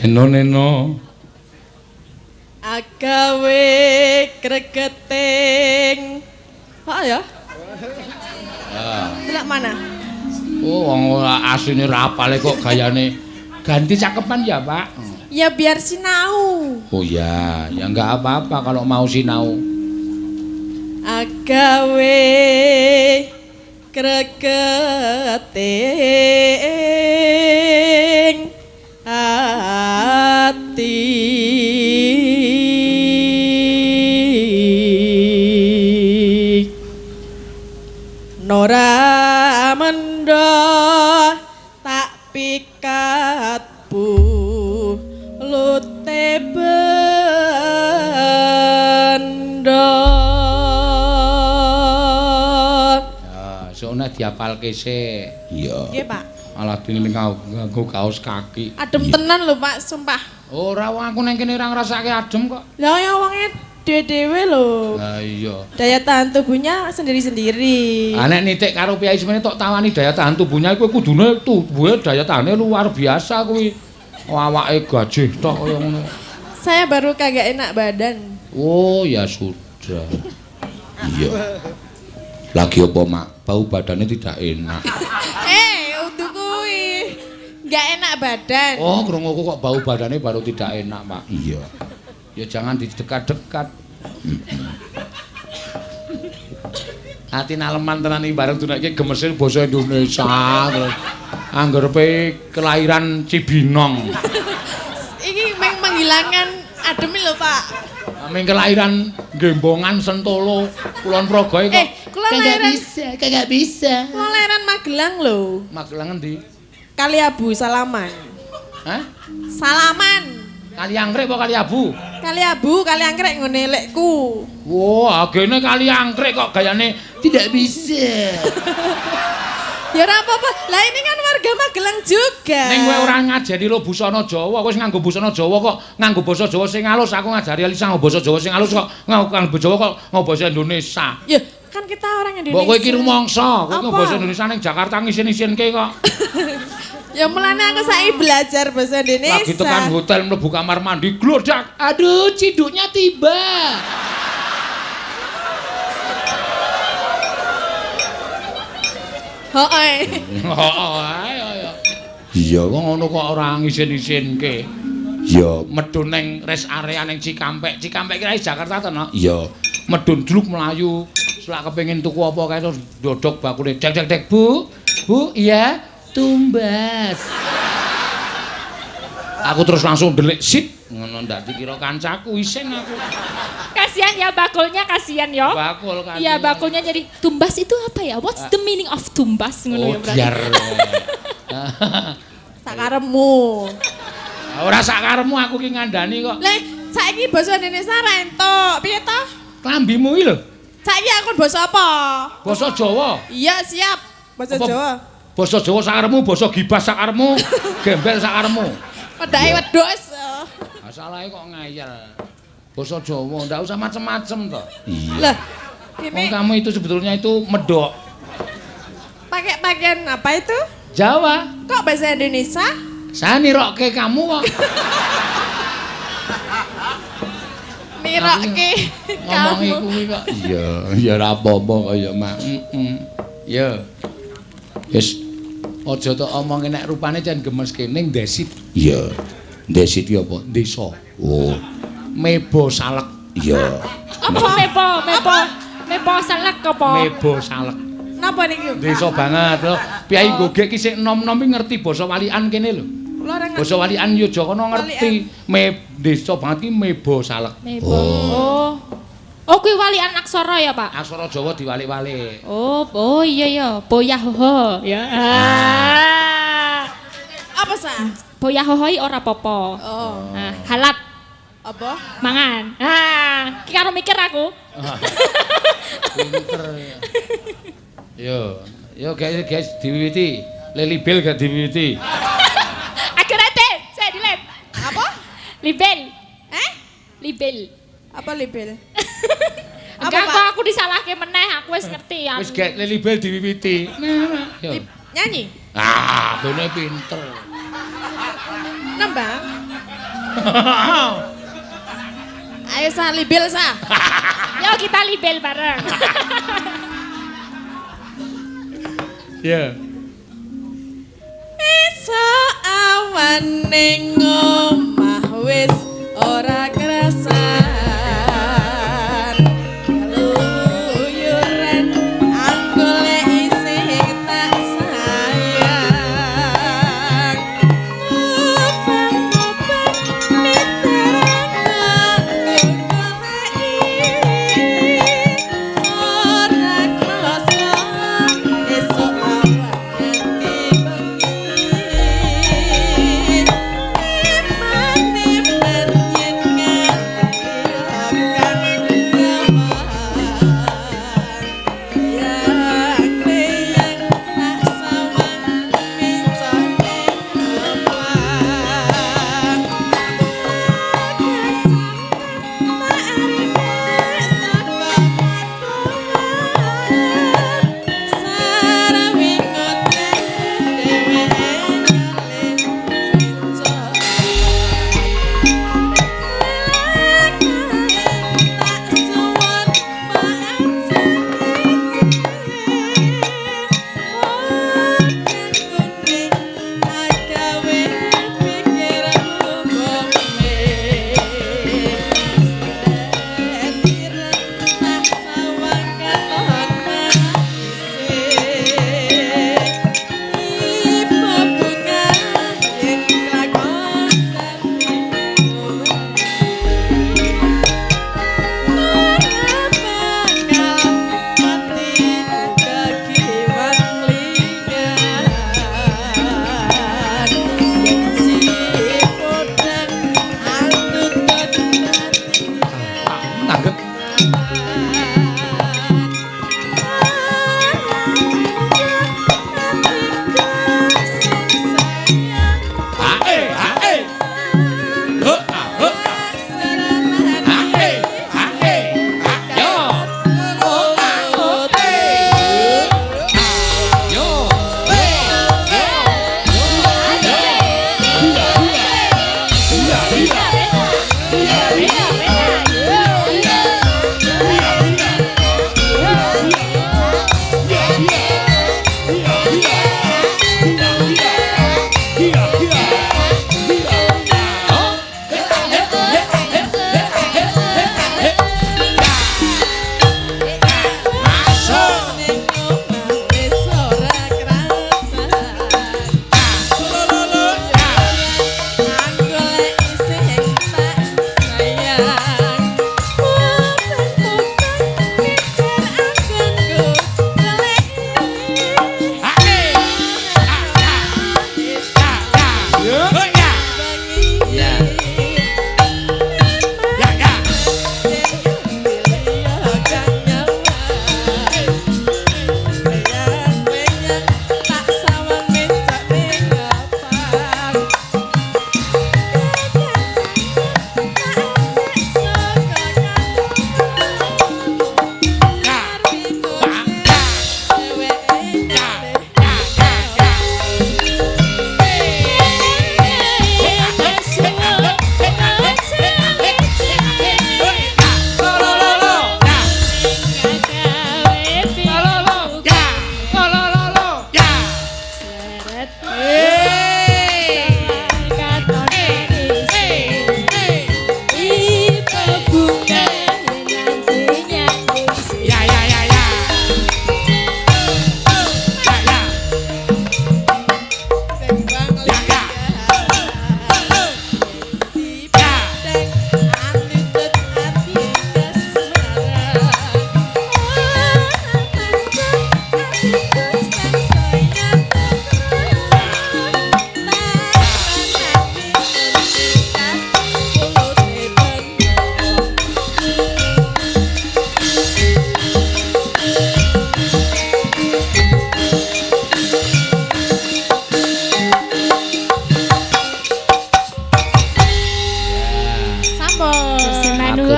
Neno neno. Agawe gregeting. Pak ya? Delok mana? Oh, wong asline ra apale kok gayane. Ganti cakepan ya, Pak. Ya biar sinau. Oh ya, ya enggak apa-apa kalau mau sinau. Agawe gregeting ati. Nora mendo tak pikat bulute bendo. Ya, sokne diapalke sik. Iya. Nggih, Pak. Alah dene nganggo kaos kaki. Adem tenan lho, Pak, sumpah. Ora wong aku nang kene ora ngrasake adem kok. Lah ya wonge dhewe-dhewe lho. Lah iya. Daya tahan tubuhnya sendiri-sendiri. Ah nek nitik karo piyai semene tok tawani daya tahan tubuhnya kuwi kudune tubuhe daya tahane luar biasa kuwi. Awake gajih tok kaya ngono. Saya baru kagak enak badan. Oh ya sudah. Iya. Lagi apa, Mak? Bau badannya tidak enak. Udu kuwi. Enggak enak badan. Oh, krunguku kok bau badannya baru tidak enak, Pak. Iya. Ya jangan didekat-dekat. Ati naleman tenan iki bareng dunake gemesir basa Indonesia terus angger pe kelahiran Cibinong. Iki meng menghilangkan adem lho, Pak. Meng kelahiran Gembongan Sentolo Kulon Progo kok. Kagak bisa, kagak bisa. Kula lahiran Magelang lho. Magelang endi? Kaliabu Salaman. Hah? Salaman. Kali Anggrek apa Kali Abu? Kali Abu, Kali Anggrek ngene lekku. Wah, agene Kali Anggrek kok gayane tidak bisa. Ya ora apa-apa. Lah ini kan warga Magelang juga. Ning kowe ora ngajari lo busana Jawa, kowe wis nganggo busana Jawa kok nganggo basa Jawa sing halus. Aku ngajari Elisa nganggo basa Jawa sing halus kok nganggo Jawa kok nganggo basa Indonesia. Ya, kan kita orang Indonesia. Mbok kowe iki rumangsa, kowe nganggo basa Indonesia ning Jakarta ngisin-isinke kok. Ya mulane aku saiki belajar bahasa Indonesia. Lagi tekan hotel mlebu kamar mandi, glodak. Aduh, ciduknya tiba. Heeh. Heeh, ayo ayo. Iya, kok ngono kok ora ngisin-isinke. Iya, medun ning rest area ning Cikampek. Cikampek ki Jakarta to, Nok? Iya. Medun dluk mlayu. Selak kepengin tuku apa kae terus ndodok bakule. Dek dek dek, Bu. Bu, iya. Tumbas. Aku terus langsung delik sit ngono ndak dikira kancaku isin aku. Kasihan ya bakulnya, kasihan yo. Bakul kasihan. Iya, bakulnya jadi tumbas itu apa ya? What's the meaning of tumbas ngono oh, ya berarti. Biar. Sakarepmu. Ora sakarepmu aku ki ngandani kok. Lah, Saiki basa Indonesia ra entuk. Piye to? Klambimu iki lho. Saiki aku basa apa? Basa Jawa. Iya, siap. Basa Apa? Jawa. Basa Jawa sakarepmu, basa gibas sakarepmu, gembel sakarepmu. Wedake wedhus. Masalahe kok ngayal. Basa Jawa ndak usah macem-macem to. Iya. Lah, Wong ini kamu itu sebetulnya itu medok. Pakai pakaian apa itu? Jawa. Kok bahasa Indonesia? Saya nirokke kamu kok. Nirokke Ngomongi kamu. kuwi kok. Iya, ya ora apa-apa kaya mak. Heeh. Ya. Wis aja tok omongi nek rupane jan gemeske ning Desit. Iya. Desit ki apa? Desa. Oh. Mebo salek. Iya. Apa mepo, mepo, mepo selek apa? Mebo salek. Napa niki? Desa banget lho. Piyai Gogek ki sik nom-nom ki ngerti basa walian kene lho. Kula ora ngerti. Basa walian yo kono ngerti. Me desa banget ki mebo salek. Mepo. Oh. Oh, kuwi walian aksara ya, Pak? Aksara Jawa diwalik-walik. Oh, oh iya ya, boyahoho ya. Ah. Apa sah? Boyahoho i ora apa-apa. Oh, Nah, halat apa? mangan. Ah, ki karo mikir aku. Pinter. Yo, yo guys, guys diwiwiti. Leli Bel gak diwiwiti. Akhirnya deh, saya dilem. Apa? Libel, Eh? libel. Apa libel? Apa, Enggak Pak? kok aku disalahke meneh, aku wis ngerti. Anu. Wis gak Leli Bel diwiwiti. Nah, yo. Nyanyi? Ah, bene pinter. Nembang? Ayo sah libel sah. Yo kita libel bareng. Ya. Esok awan ning omah wis ora krasan. Keluyuran anggoleki sing tak sayang. Mubeng-mubeng miterangan goleki ora krasa esuk awan nganti bengi. Eman-eman yen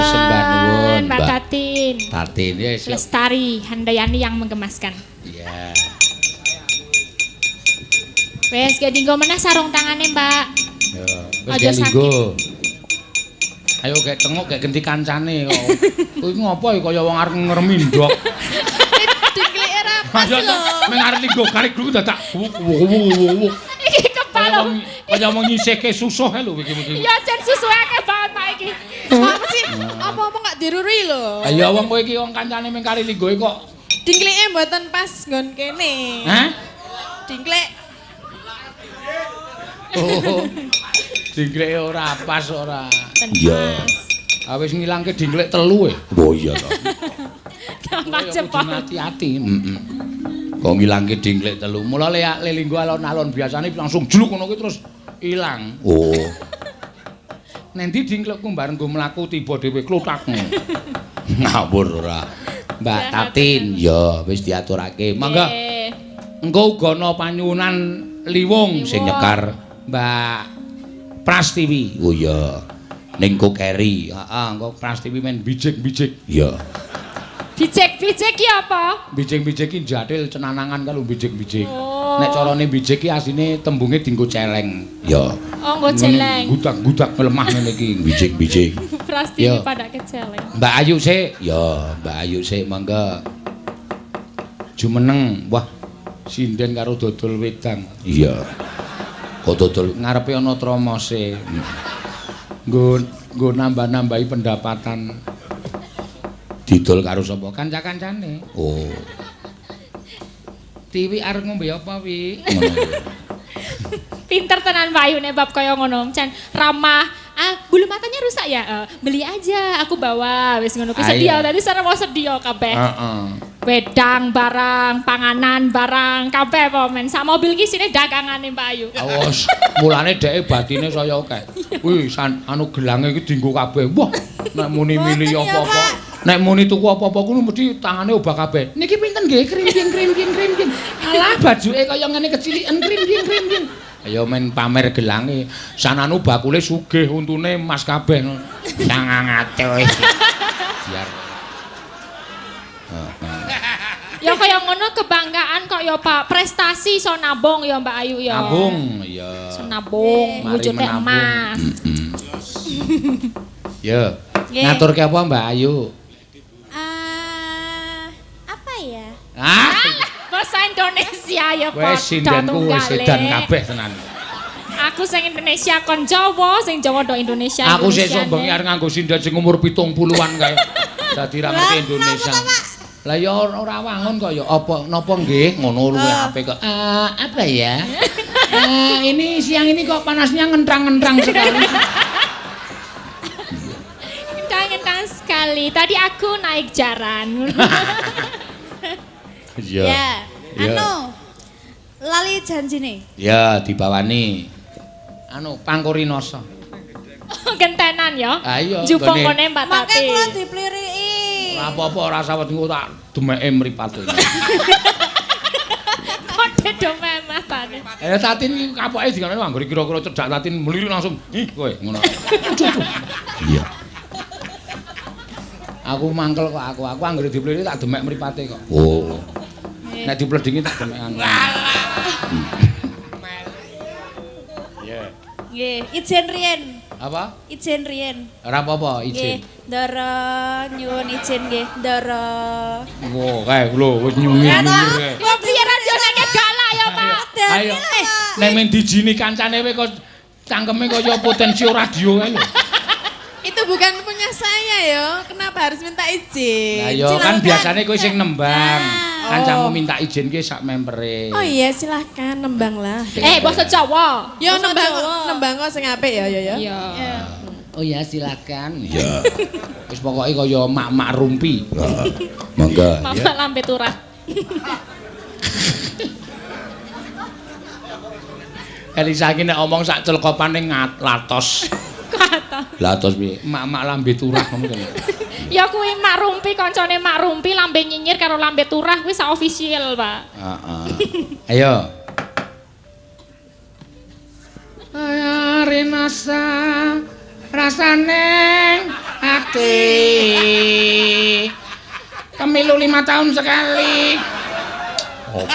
sembah nuwun Mbak Tatin. Tatin ya Lestari Handayani yang menggemaskan. Iya. Wes gak dinggo meneh sarung tangane, Mbak. Ya, wis dinggo. Ayo gek tengok gek genti kancane kok. Kuwi ngopo ya kaya wong arep ngremi ndok. Dingklike ra pas lho. Meng arep linggo karek dulu dadak wuh. Iki kepala kaya wong nyisihke susuh ae lho iki. Ya jan susuhe akeh banget Pak iki. Apa sih? Apa-apa gak diruri lho. Ayo wong kowe iki wong kancane meng kari linggoe kok. Dingklike mboten pas nggon kene. Hah? Dingklik. Oh. Dingklike ora pas ora. Iya. Ah wis ngilangke dingklik telu e. Oh iya to. Gampang jepol. Hati-hati. Heeh. Kok ngilangke dingklik telu. Mula le linggo alon-alon biasane langsung jluk ngono kuwi terus ilang. Oh. Nendi dingklikku bareng nggo mlaku tiba dhewe kluthak. Ngawur ora. Mbak Tatin, ya wis diaturake. Monggo. Engko uga ana panyuwunan liwung sing nyekar Mbak Prastiwi. Oh iya. Ning Kokeri. Heeh, engko Prastiwi men bijik-bijik. Iya. Bijik-bijik ki apa? Bijik-bijik ki jathil cenanangan kalau bijik-bijik. Oh. Nek carane bijik ki asline tembunge dienggo celeng. Ya. Oh, nggo celeng. Gudak-gudak lemah ngene iki bijik-bijik. Prastiwi padake celeng. Mbak Ayu sik. Ya, Mbak Ayu sik monggo. Jumeneng. Wah, sinden karo dodol wedang. Iya. Kok dodol ngarepe ana tromose. Nggo nambah-nambahi pendapatan. Didol karo sapa? Kanca-kancane. Oh. Tiwi arep ngombe apa, Wi? Ngono. Pinter tenan Mbak Ayu nek bab kaya ngono. Jan ramah. Ah, bulu matanya rusak ya? Beli aja, aku bawa. Wis ngono kuwi sedia. Tadi sareng mau sedia kabeh. Heeh. Wedang barang, panganan barang, kabeh po men. Sak mobil ki sine dagangane Mbak Ayu. Awas, mulane dheke batine saya akeh. Wih, anu gelange iki dienggo kabeh. Wah, nek muni mili apa-apa. Nek muni tuku apa-apa kuwi mesti tangane obah kabeh. Niki pinten nggih? Krinting krinting krinting. Alah bajuke kaya ngene keciliken krinting krinting. Ayo men pamer gelange. Sananu bakule sugih untune emas kabeh. 900. Biar. Ya kaya ngono kebanggaan kok ya Pak. Prestasi iso nabung ya Mbak Ayu ya. Nabung ya. Iso nabung wujudnya emas. Ya. Ngaturke apa Mbak Ayu? Apa ya? Ah, bahasa Indonesia ya Pak. Wes sindenku wis edan kabeh tenan. Aku sing Indonesia kon Jawa, sing Jawa do Indonesia. Aku sesuk bengi arep nganggo sinden sing umur 70-an kae. Dadi ra ngerti Indonesia. Lah ya ora wangun kok ya apa napa nggih ngono luwih apik kok. Apa ya? Ini siang ini kok panasnya ngentrang-ngentrang sekali. Ngentrang-ngentrang sekali. Tadi aku naik jaran. Iya. Ya. Anu. Lali janjine. Ya, dibawani. Anu Pangkurinoso. Gentenan ya. Ha iya. Jupuk ngene Mbak Tati. Mangke kula dipliriki. Ora apa-apa ora sawet engko tak demeke mripate. Kok demek matane. Tatin iki kapoke dikene anggere kira-kira cedhak Tatin mlirik langsung. Ih kowe ngono. Iya. Aku mangkel kok aku anggere diplirik tak demek mripate kok. Oh. Nek dipledingi tak demekan. Iya. Nggih, izin riyen. Apa? Izin riyen. Ora apa-apa, izin. Nggih, Ndara nyuwun izin nggih, Ndara. Wo, kae lho wis nyungir-nyungir kae. Kok piye ra yo galak ya, Pak. Ayo. Nek men dijini kancane kowe kok cangkeme kaya potensi radio kae lho. Itu bukan punya saya yo. Kenapa harus minta izin? Lah yo kan biasane kowe sing nembang. Kancamu minta izin ki sak mempere. Oh iya, silahkan nembang lah. Basa Jawa. Yo nembang, nembang kok sing apik ya ya ya. Iya. Oh ya silakan. Iya. Wis pokoke kaya mak-mak rumpi. Monggo. Mak-mak lambe turah. Elisa iki nek omong sak celkopan ning latos. Latos piye? Mak-mak lambe turah ngono to. Ya kuwi mak rumpi kancane mak rumpi lambe nyinyir karo lambe turah kuwi sak official, Pak. Heeh. Ayo. Ayo rinasa rasane ati. Pemilu 5 tahun sekali. Oh.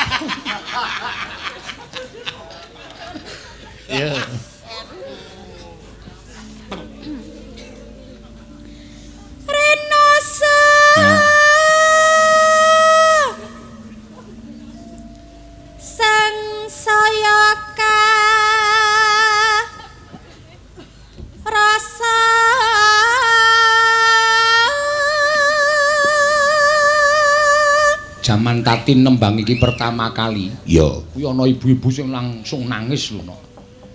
Ya. Renosa. Sang saya rasa. Jaman Tatin nembang iki pertama kali, ya kuwi ana ibu-ibu sing langsung nangis lho, no.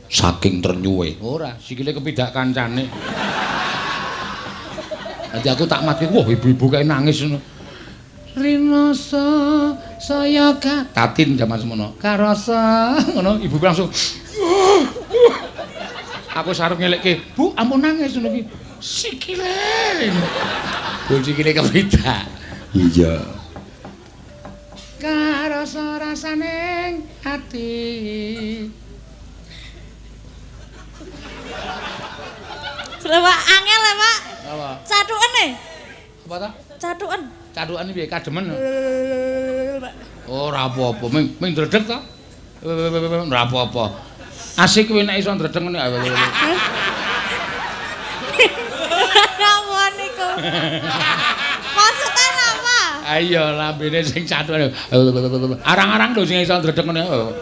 Saking trenyuwe. Ora, sikile kepidak kancane. Dadi aku tak mati, wah ibu-ibu kae nangis ngono. Rinoso saya ka Tatin jaman semono. Karasa ngono, ibu langsung. Aku sarep ngelekke, "Bu, ampun nangis ngono iki." Sikile. Bu sikile kepidak. Iya. Karasa rasaning ati. Lha Pak, angel lho Pak. Apa? Cathuken e. Apa ta? Cathuken. Cathuken piye kademen? Ora apa-apa, ming dredeg ta? Ora apa-apa. Asik kowe nek iso ndredeg ngene. Napa niku? Maksudnya napa? Ayo lambene sing cathuken. Arang-arang lho sing iso ndredeg ngene. Heeh.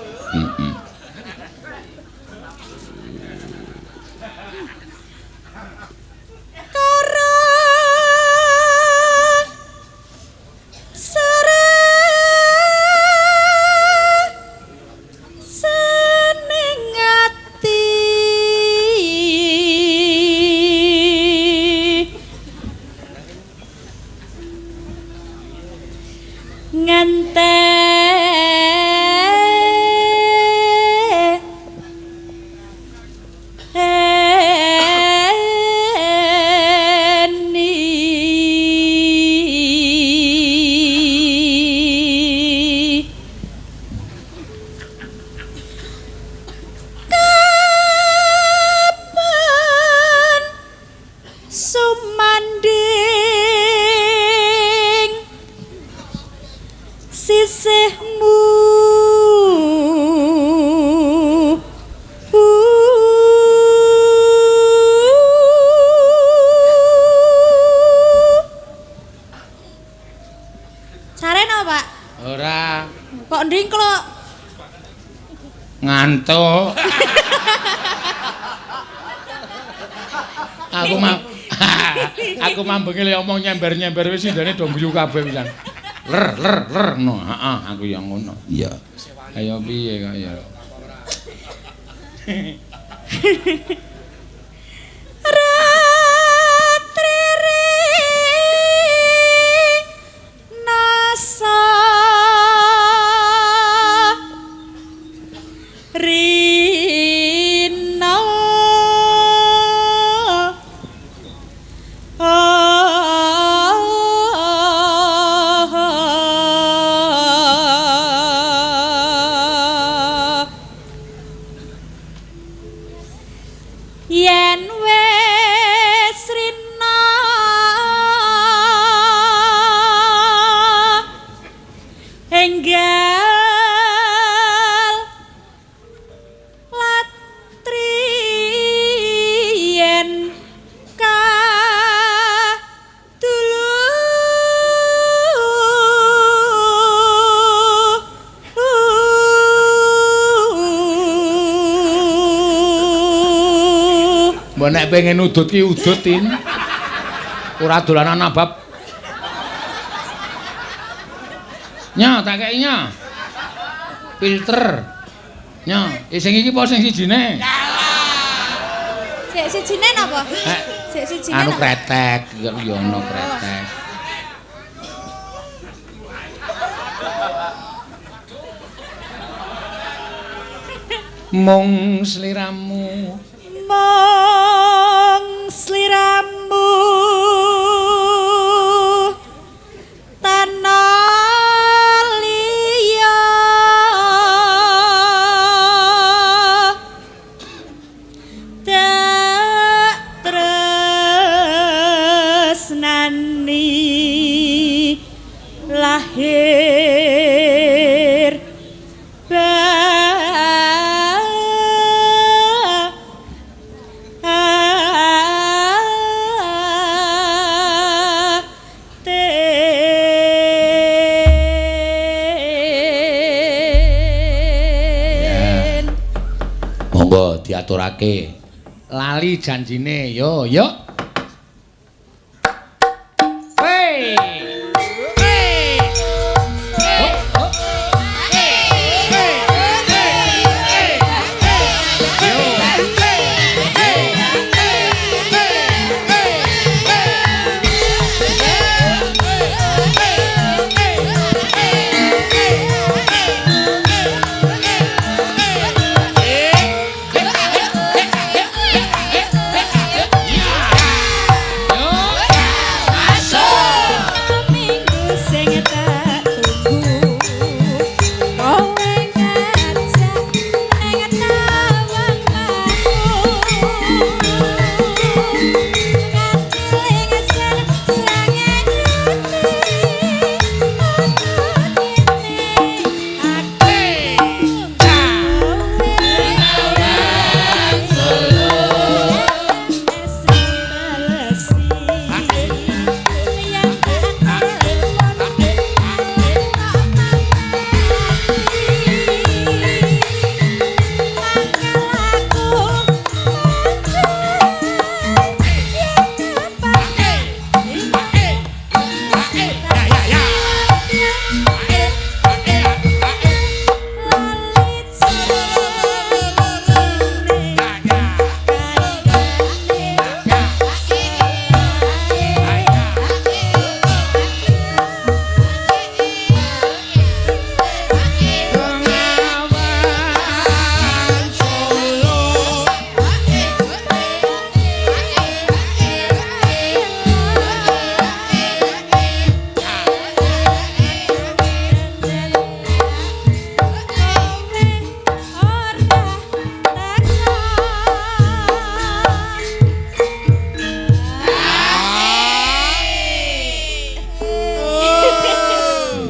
Ngantuk. Aku mambengi le omong nyember-nyember wis sindane do guyu kabeh pisan. Ler ler ler ngono. Heeh, aku ya ngono. Iya. Ayo piye kok ya. Nek pengen udut ki udut tin. Ora dolanan abab. Nya tak kei nya. Filter. Nya, sing iki apa sing sijine? Sik sijine napa? Sik sijine. Anu kretek, ya ono kretek. Mung sliramu. Mung sliramu tanah liya tak tresnani. Wani lahir batin. Monggo diaturake. Lali janjine, yo yo. Hey. Hey. Oh, oh. Hey. Hey. Hey. Yo. Hey. Minggu sing tak tunggu, kowe ngajak ning tawang aku. Ngatiling srengenge aku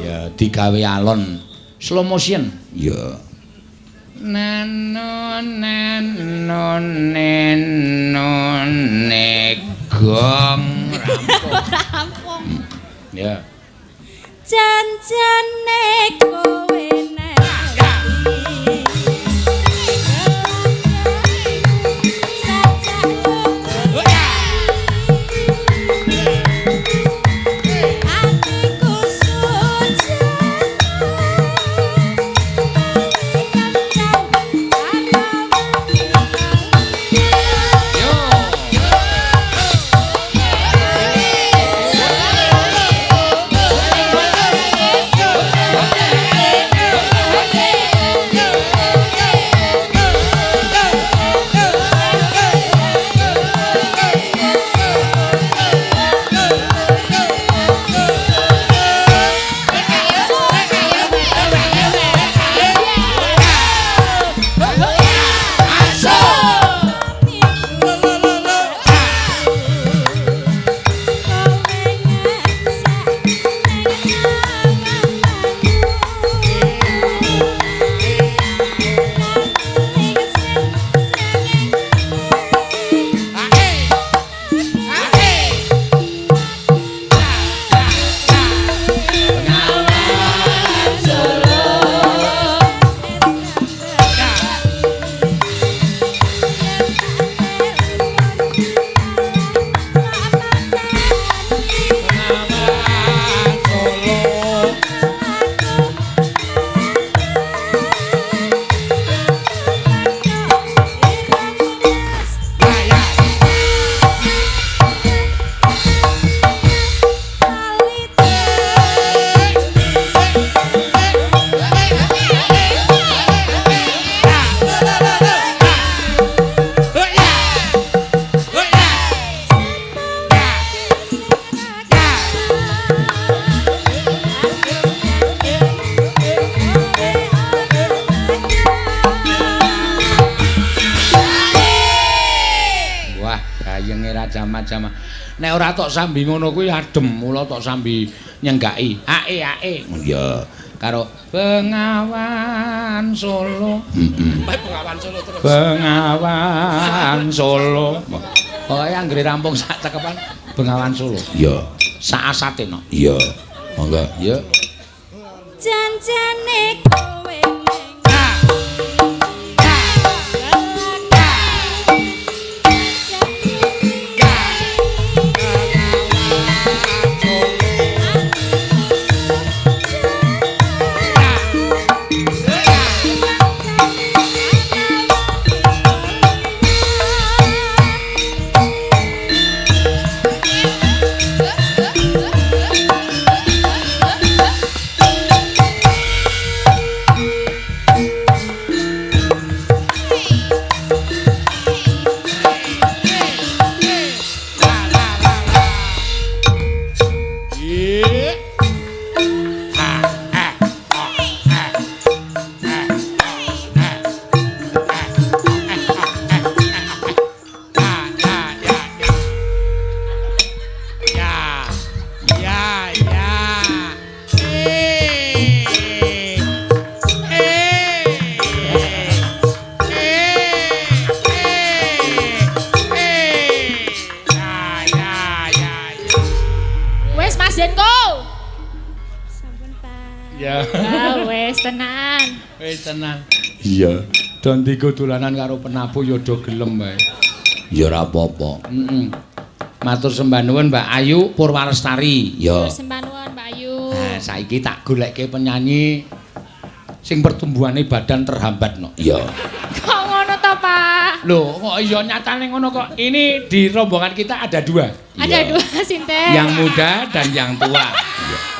Ya digawe alon slow motion. Ya. Nano nano neno negong rampung. Rampung. Ya. Janjane kowe Wah, gayenge ra jamah-jamah. Nek ora tok sambi ngono kuwi adem, mula tok sambi nyenggaki. Ae ae. Iya. Karo Bengawan Solo. Heeh. Bengawan Solo terus. Bengawan Solo. Pokoke anggere rampung sak cakepan Bengawan Solo. Iya. Sak asate no. Iya. Monggo. Iya. Janjane kowe ning Wes Mas Denko. Sampun, Pak. Ya. Ah wes tenan. Wis tenan. Iya. Don digo dolanan karo penabuh ya do gelem wae. Ya ora apa-apa. Heeh. Matur sembah nuwun Mbak Ayu Purwalestari. Ya. Sembah nuwun Mbak Ayu. Nah, saiki tak golekke penyanyi sing pertumbuhane badan terhambat no. Iya. Kok ngono to, Pak? Loh, kok iya nyatane ngono kok. Ini di rombongan kita ada dua. Ada dua sinten. Yang muda dan yang tua.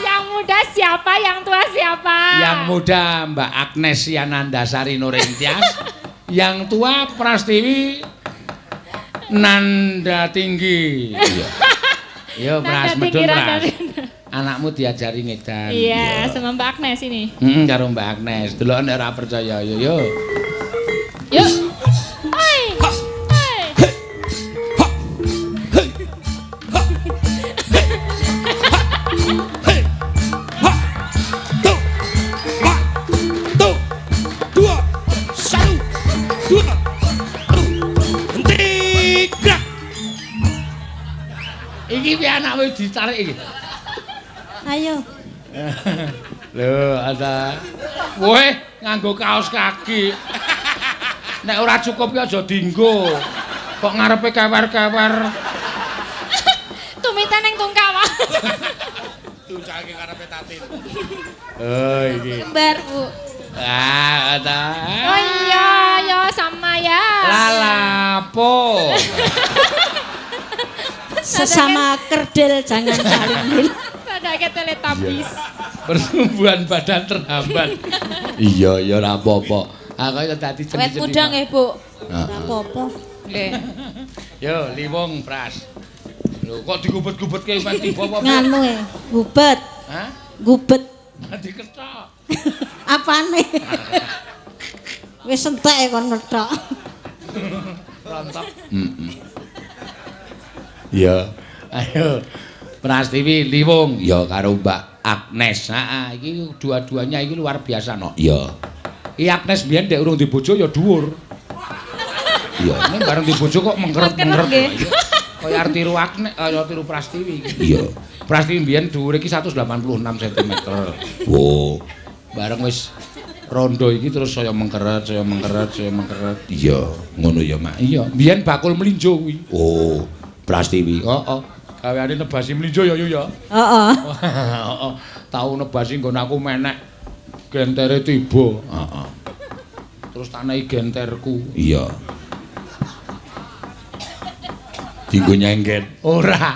Yang muda siapa, yang tua siapa? Yang muda Mbak Agnes Yanandasari Nurintias, yang tua Prastiwi Nanda Tinggi. Iya. Yo Pras Nanda Tinggi, medun Nanda Pras. Anakmu diajari ngedan. Iya, sama Mbak Agnes ini. Heeh, karo Mbak Agnes. Delok nek ora percaya yo yo. Yuk. Hai. Hai. Dua, satu, dua, henti, gerak. Iki piye anakmu ditarik iki? Ayo. Lho, ada. Weh, nganggo kaos kaki. Nek ora cukup ki aja dienggo. Kok ngarepe kewer-kewer. Tumite ning tungkak, Pak. Tuncake karepe Tatin. Oh, iki. Kembar, Bu. Ah, ada. Oh iya, ya sama ya. Lalapo. Sesama kerdil jangan saling milih. Sadake Teletubbies. Pertumbuhan badan terhambat. Iya, ya ora apa-apa. Aku ya dadi Awet muda nggih, Bu. Ora apa-apa. Nggih. Yo, liwong Pras. Lho, kok digubet-gubetke iman tiba apa? Nganu e, gubet. Hah? Gubet. Diketok. Apane? Wis entek kon ngethok. Rontok. Heeh. Iya. Ayo. Prastiwi Liwong ya karo Mbak Agnes. Heeh, iki dua-duanya iki luar biasa no. Iya. Iki Agnes biyen ndek urung dibojo ya dhuwur. Iya, ini bareng dibojo kok mengkeret-mengkeret. Kaya arep tiru Agnes, kaya tiru Prastiwi iki. Iya. Prastiwi biyen dhuwure iki 186 cm. Wo. Bareng wis rondo iki terus saya mengkeret, saya mengkeret, saya mengkeret. Iya, ngono ya, Mak. Iya, biyen bakul mlinjo kuwi. Oh, Prastiwi. Heeh. Gaweane nebasi mlinjo ya, Yu ya. Heeh. Heeh. Tau nebasi nggon aku menek gentere tiba. Heeh. Terus tanehi genterku. Iya. Dinggo nyengket. Ora,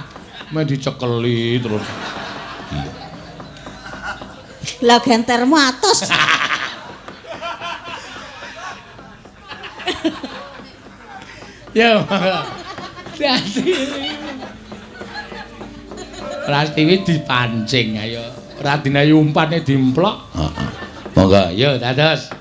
men dicekeli terus. Iya. Lah gentermu atos. Ya. Dadi Prastiwi dipancing ayo. Ora dinayu umpane dimplok. Heeh. Monggo, yo dados.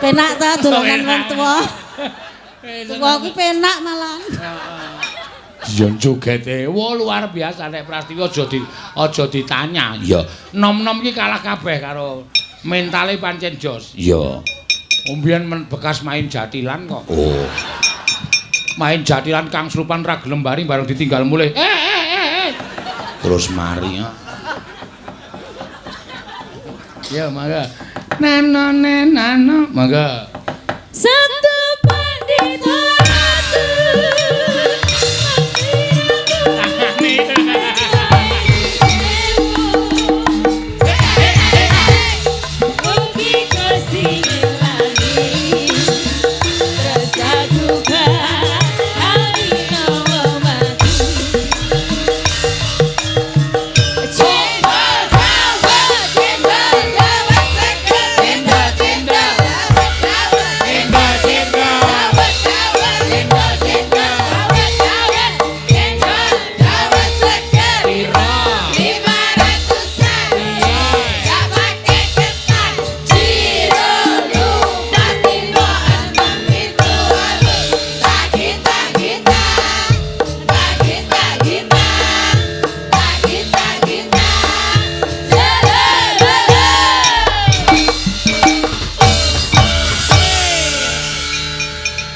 Penak ta dolanan wong tuwa. Tuwa kuwi penak malah. Ya jogete. Wah luar biasa nek Prastiwa aja ditanya. Iya. Nom-nom iki kalah kabeh karo mentale pancen jos. Iya. Mbiyen bekas main jatilan kok. Oh. Main jatilan Kang Slupan ra gelem bari bareng ditinggal mulih. Terus mari. Ya mangga. Nano nano mangga. Satu pandita ratu.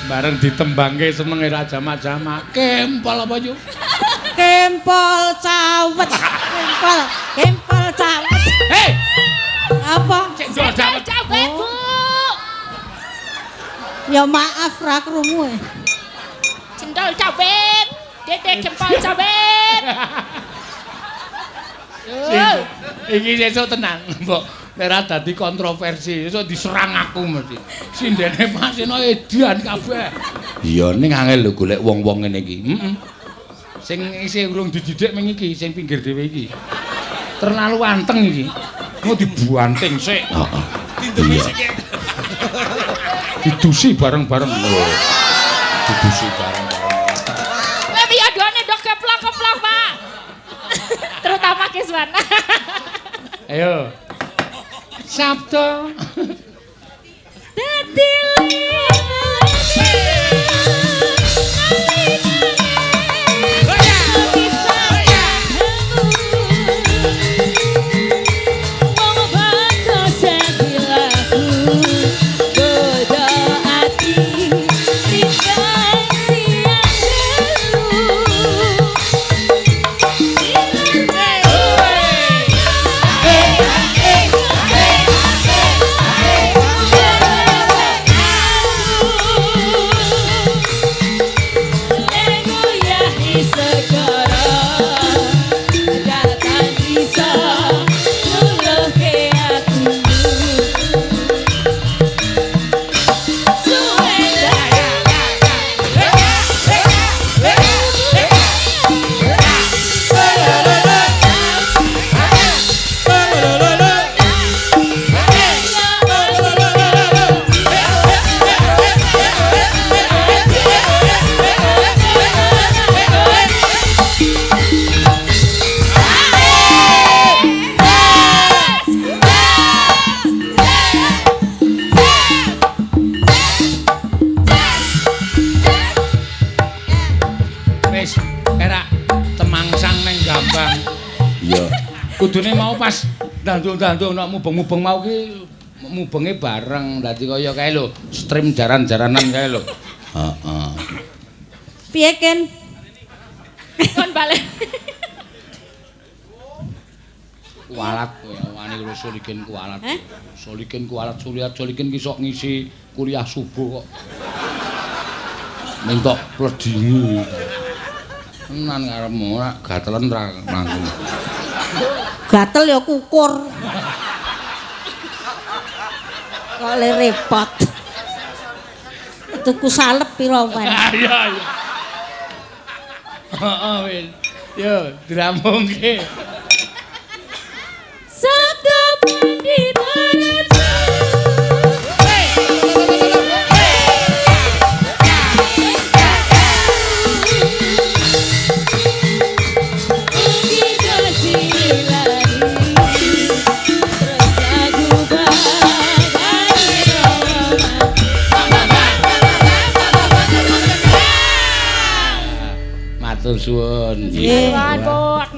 Bareng ditembangke senenge ra jamak-jamak. Kempol apa yu? Kempol cawet. Kempol, kempol cawet. Hei. Apa? Cendol cawet. Cawet, Bu. Ya maaf ra krungu. Cendol cawet. Dede kempol cawet. Iki sesuk tenang, Mbok. Nek ra dadi kontroversi, esuk diserang aku mesti. Sindene Paseno edan kabeh. Iya ning angel lho golek wong-wong ngene iki. Heeh. Sing isih urung dididik ming iki, sing pinggir dhewe iki. Terlalu anteng iki. Engko dibuanting sik. Heeh. Dindemi sik. Didusi bareng-bareng. Didusi bareng-bareng. Kowe piye duane ndok keplok-keplok, Pak. Terutama Kiswana. Ayo. Sabda. Dadi Kudune mau pas dandung-dandung nek mubeng-mubeng mau ki mubenge bareng dadi kaya kae lho, stream jaran-jaranan kae lho. Heeh. Piye Ken? Kon balik. Kualat kowe wani lho Solikin kualat. Solikin kualat suliat Solikin ki sok ngisi kuliah subuh kok. Mintok pledingi. Tenan karepmu ora gatelen ra langsung. Gatel ya kukur. Kok le repot. Tuku salep pira wae. Iya iya. Heeh wis. Yo dirampungke. Sabda Pandita Ratu. Matur suwun. Nggih.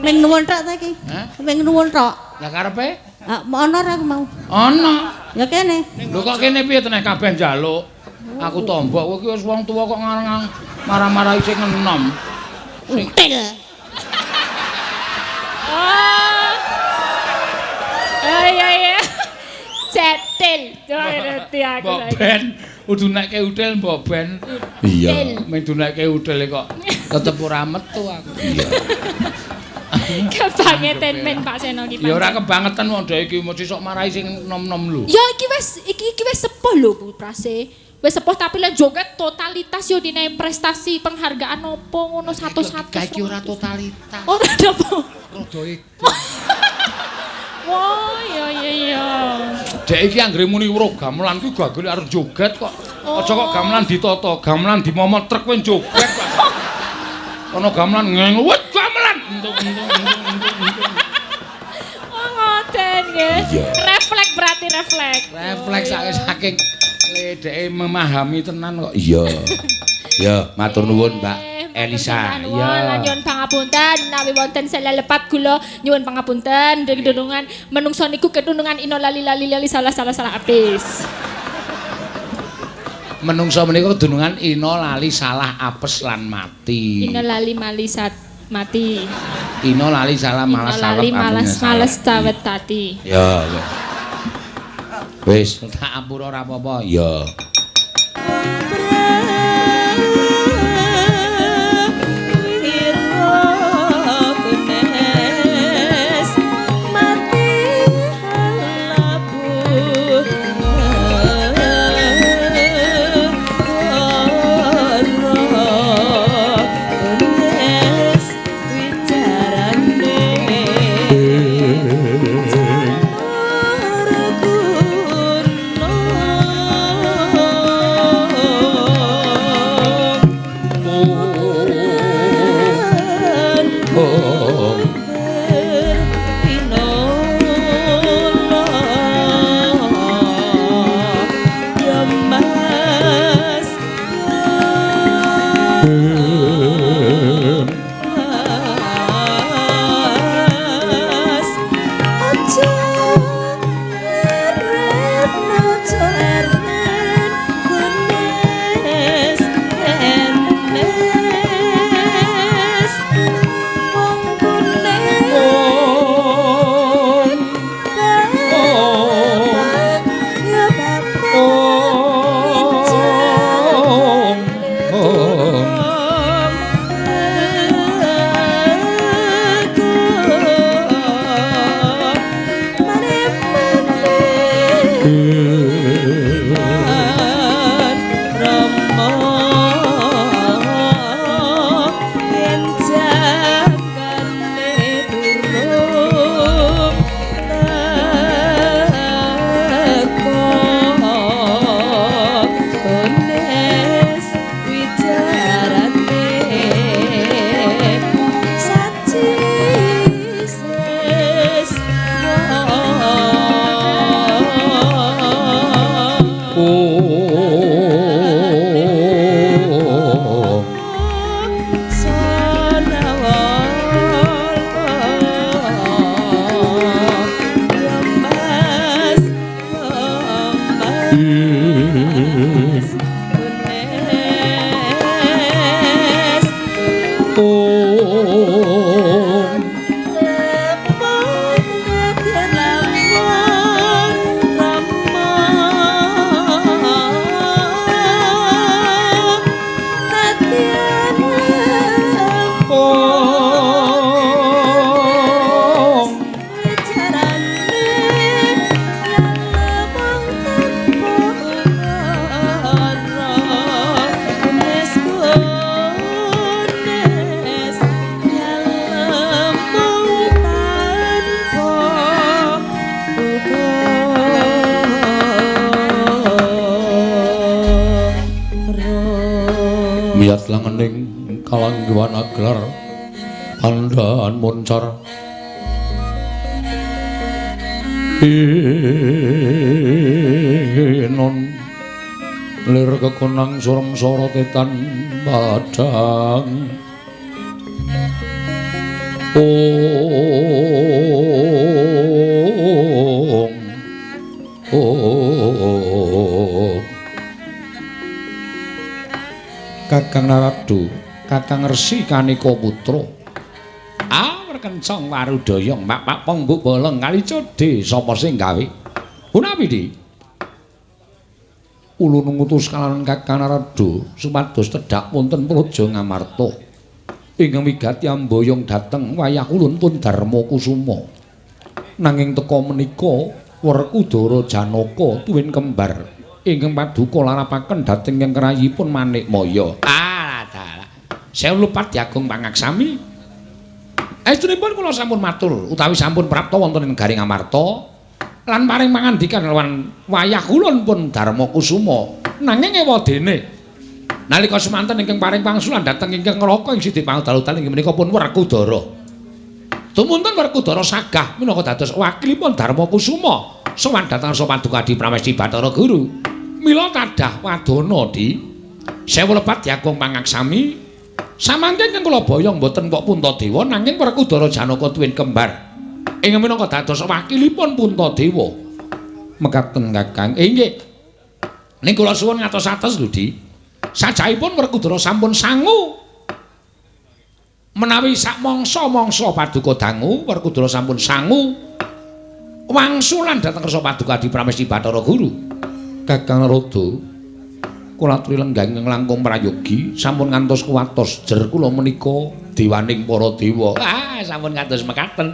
Ming nuwun tok ta iki? Ming nuwun tok. Lah karepe? Ah, ana ora aku mau? Ana. Ya kene. Lho kok kene piye teneh kabeh njaluk? Aku tombok kowe iki wis wong tuwa kok ngarang marah-marahi sing enom. Util. Oh. Iya iya. Cetil. Ngerti aku saiki. Mbok ben kudu nekke util mbok ben. Iya, mung dunekke util kok tetep ora metu aku. Iya. Kebangetan men Pak Seno iki. Ya ora kebangetan wong dhek iki mesti sok marahi sing nom-nom lho. Ya iki wis iki wis sepuh lho Bu Prase. Wis sepuh tapi lek joget totalitas yo dinae prestasi penghargaan opo ngono 100-100. Iki ora totalitas. Ora apa. Rada itu. Wah, iya iya iya. Dek iki anggere muni weruh gamelan kuwi gagel arep joget kok. Aja kok gamelan ditata, gamelan dimomot trek kowe joget kok. Ana gamelan ngeng, wit gamelan. Entuk entuk entuk entuk. Oh, ngoten nggih. Refleks berarti refleks. Refleks saking dheke memahami tenan kok. Iya. Ya, matur nuwun, Mbak Elisa. Iya. Lan nyuwun pangapunten menawi wonten selelepat kula nyuwun pangapunten kedunungan menungso niku kedunungan ino lali lali lali salah salah salah apis. Menungso menika kedunungan ino lali salah apes lan mati. Ino lali mali sat mati. Ino lali salah malas salah lali malas males cawet tati. Ya. Wis tak ampura ora apa-apa. Ya. Miyat langening kalangguhan aglar pandhan moncar inon lir kekonang surem sorotetan padang Ong Ong Kakang Narada, Kakang Resi Kanika Putra. Awer kencong warudayang mak-mak pong mbuk bolong kali codhe sapa sing gawe? Punawi, Di? Ulun ngutus kalawan Kakang Narada supados tedhak wonten Praja Ngamarta. Ingkang wigati amboyong dhateng wayah ulun pun Darma Kusuma. Nanging teka menika Werkudara Janaka tuwin kembar ingkang paduka larapaken dhateng ingkang krayipun Manikmaya. Ah, dalah. Sewu lepat diagung pangaksami. Estunipun kula sampun matur utawi sampun prapta wonten ing negari Ngamarta lan paring pangandikan lawan wayah ulun pun Darma Kusuma. Nanging ewadene nalika semanten ingkang paring pangsulan dhateng ingkang ngraka ing sidi pangdalu-dalu inggih menika pun Werkudara. Tumunten Werkudara sagah minangka dados wakilipun Darma Kusuma sowan dhateng Rasa Paduka Adi Pramesti Bathara Guru. Mila tadah wadana, Di. Sewu lepat diagung pangaksami. Samangke ingkang kula boyong mboten kok Puntadewa nanging Werkudara Janaka tuwin kembar ingkang minangka dados wakilipun Puntadewa. Mekaten Kakang. Inggih. Ning kula suwun ngatos-atos lho, Di. Sajaipun Werkudara sampun sangu. Menawi sak mangsa-mangsa paduka dangu Werkudara sampun sangu wangsulan dhateng Rasa Paduka Adi Pramesti Bathara Guru. Kakang Narada, kula aturi lenggah ingkang langkung prayogi sampun ngantos kuwatos jer kula menika dewaning para dewa. Ah, sampun ngantos mekaten.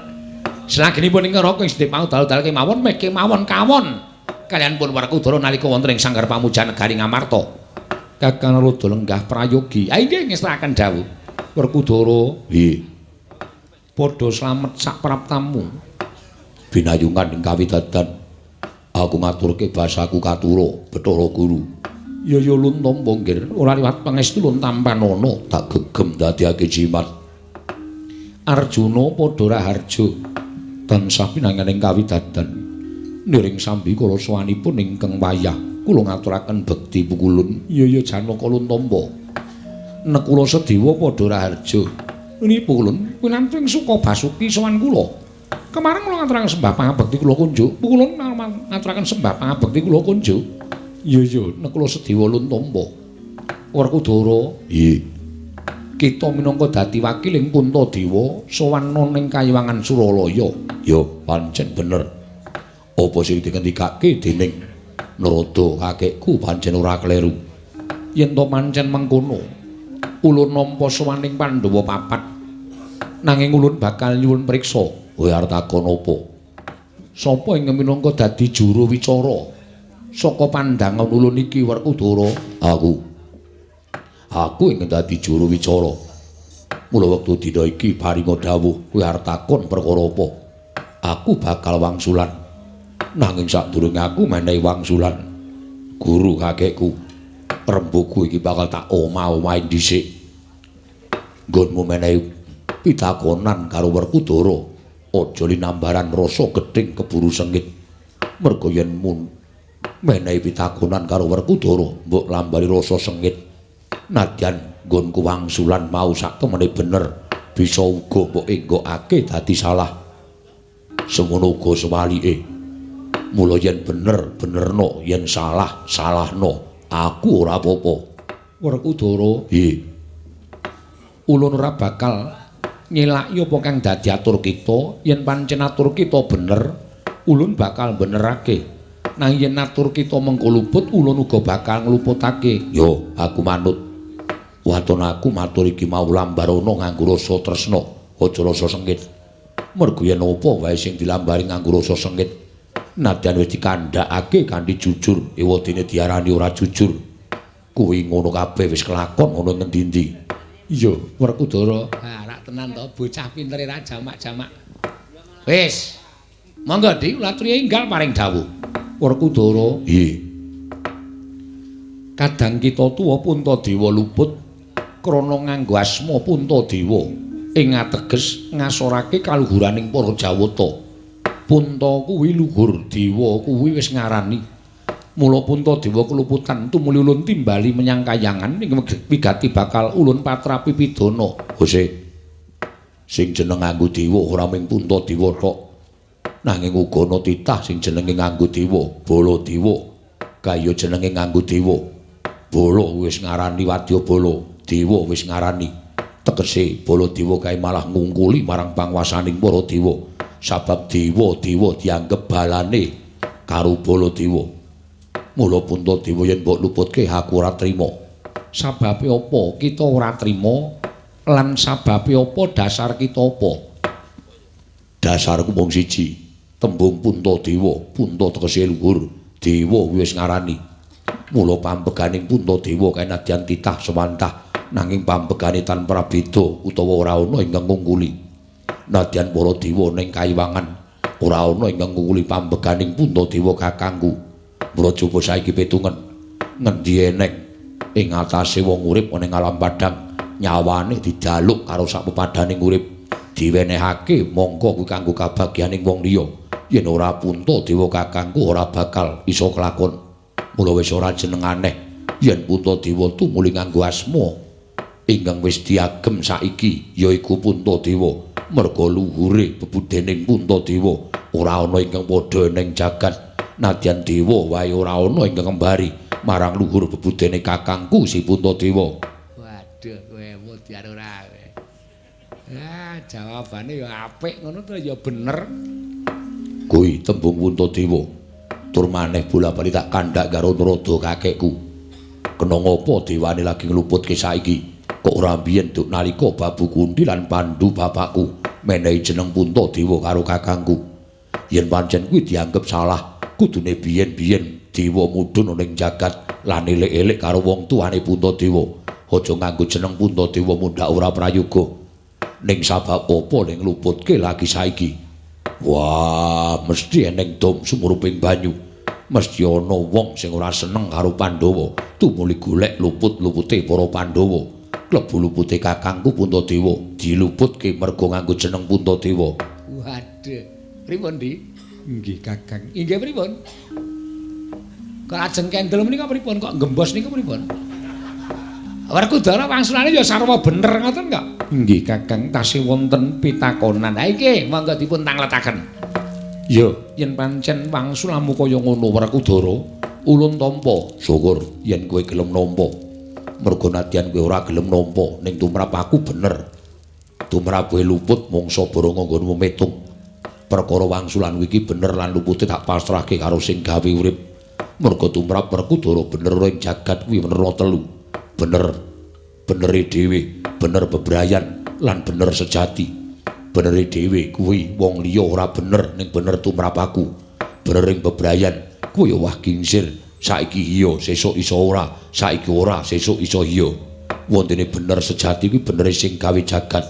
Selaginipun ing neraka ing sedhe pangdal-dal kemawon meh kemawon kawon kaliyan pun Werkudara nalika wonten ing sanggar pamujan negari Ngamarta. Kakang Narada lenggah prayogi. Ah inggih ngestakaken dawuh. Werkudara, nggih. Padha slamet sak praptamu. Binayungan ing kawidadan. Aku ngaturke basaku katura Bathara Guru. Ya ya lun tampa nggir, ora liwat pangestu lun tampanana tak gegem dadiake jimat. Arjuna padha raharja tansah pinangan ing kawidadan. Niring sambi kala sowanipun ingkang wayah kula ngaturaken bekti pukulun. Ya ya Janaka lun tampa. Nekula Sedewa padha raharja. Niki pukulun winantu ing Suka Basuki sowan kula. Kemarin kula ngaturaken sembah pangabekti kula kunjuk. Pukulun ngaturaken sembah pangabekti kula kunjuk. Iya iya Nekula Sedewa lun tampa. Werkudara, nggih. Kita minangka dadi wakiling Puntadewa sowan ning Kayiwangan Suralaya. Ya pancen bener. Apa sing dingendikake dening Narada kakekku pancen ora kleru. Yen to pancen mengkono, ulun nampa sowaning Pandhawa papat. Nanging ulun bakal nyuwun priksa. Kowe arep takon apa? Sapa ingkang minangka dadi juru wicara saka pandangan ulun iki Werkudara? Aku. Aku ingkang dadi juru wicara. Mula wektu dina iki paringa dawuh kowe arep takon perkara apa? Aku bakal wangsulan. Nanging sadurunge aku menehi wangsulan, guru kakekku, rembuku iki bakal tak omah-omahi dhisik. Nggonmu menehi pitakonan karo Werkudara. Aja linambaran rasa gething keburu sengit. Merga yen mun menehi pitakonan karo Werkudara, mbok lambari rasa sengit. Nadyan nggonku wangsulan mau sak temene bener, bisa uga mbok enggokake dadi salah. Semono uga sewalike. Mula yen bener benerno, yen salah salahno. Aku ora apa-apa. Werkudara, nggih. Ulun ora bakal nyelaki apa kang dadi atur kita. Yen pancen atur kita bener, ulun bakal benerake. Nanging yen atur kita mengko luput, ulun uga bakal ngluputake. Yo, aku manut. Waton aku matur iki mau lambarana nganggo rasa tresna, aja rasa sengit. Mergo yen apa wae sing dilambari nganggo rasa sengit, nadyan wis dikandhakake kanthi jujur, ewadene diarani ora jujur. Kuwi ngono kabeh wis kelakon ana ngendi-endi. Iya, Werkudara. Ha, rak tenan to, bocah pintere ra jamak-jamak. Wis. Monggo Dik, kula aturi enggal paring dawuh. Werkudara, nggih. Kadang kita tuwa Puntadewa luput krana nganggo asma Puntadewa ing ateges ngasorake kaluhuraning para Jawata. Punta kuwi luhur, dewa kuwi wis ngarani. Mula Puntadewa keluputan tumuli ulun timbali menyang kayangan ing wigati bakal ulun patrapi pidana. Hose. Sing jeneng nganggo dewa ora mung Puntadewa tok. Nanging uga ana titah sing jenenge nganggo dewa, Baladewa. Kaya jenenge nganggo dewa. Bala wis ngarani wadyabala, dewa wis ngarani. Tegese Baladewa kae malah ngungkuli marang panguwasaning para dewa. Sabab dewa-dewa dianggep balane karo Baladewa. Mula Puntadewa yen mbok luputke aku ora trima. Sababe apa kita ora trima lan sababe apa dasar kita apa? Dasarku mung siji, tembung Puntadewa, punta tegese luhur, dewa wis ngarani. Mula pambeganing Puntadewa kae nadyan titah sewantah, nanging pambegane tan prabeda utawa ora ana ingkang ngungkuli. Nadyan para dewa ning kayiwangan ora ana ingkang ngungkuli pambeganing Puntadewa kakangku. Mrajaba saiki pitungen ngendi eneng ing atase wong urip ana ing alam padhang nyawane didaluk karo sak pepadaning urip diwenehake mongko kuwi kanggo kabagyaning wong liya. Yen ora Puntadewa kakangku ora bakal iso kelakon. Mula wis ora jeneng aneh yen Puntadewa tumuli nganggo asma ingkang wis diagem saiki yaiku Puntadewa. Merga luhure bebudening Puntadewa ora ana ingkang padha ning jagat. Nadyan dewa wae ora ana ingkang kembari marang luhur bebudene kakangku si Puntadewa. Waduh, kowe mudhar ora kowe. Ah, jawabane ya apik ngono to ya bener. Kuwi tembung Puntadewa. Tur maneh bola-bali tak kandhak karo Narada kakekku. Kena ngapa dewane lagi ngluputke saiki? Kok ora biyen duk nalika Babu Kunti lan Pandu bapakku menehi jeneng Puntadewa karo kakangku. Yen pancen kuwi dianggep salah, kudune biyen-biyen dewa mudhun ning jagat lan elek-elek karo wong tuane Puntadewa. Aja nganggo jeneng Puntadewa mundhak ora prayoga. Ning sabab apa ning luputke lagi saiki? Wah, mesti eneng dom sumuruping banyu. Mesti ana wong sing ora seneng karo Pandhawa, tumuli golek luput-lupute para Pandhawa. Klebu lupute kakangku Puntadewa diluputke merga nganggo jeneng Puntadewa. Waduh, pripun, Di? Nggih, Kakang. Inggih pripun? Kok ajeng kendel menika pripun? Kok gembos niku pripun? Werkudara wangsulane ya sarwa bener ngoten kok. Nggih, Kakang, tasih wonten pitakonan. Ha iki monggo dipun tangletaken. Ya, yen pancen wangsulamu kaya ngono Werkudara, ulun tampa. Syukur yen kowe gelem nampa. Merga nadyan kowe ora gelem nampa ning tumrap aku bener. Tumrap kowe luput mangsa barang nggonmu metung. Perkara wangsulan iki bener lan lupute tak pasrahke karo sing gawe urip. Merga tumrap Werkudara bener ing jagat kuwi werna telu. Bener benere dhewe, bener bebrayan lan bener sejati. Benere dhewe kuwi wong liya ora bener ning bener tumrap aku. Bener ing bebrayan kuwi wah kingsir. Saiki iya, sesuk iso ora, saiki ora, sesuk iso iya. Wontene bener sejati kuwi benere sing gawe jagat.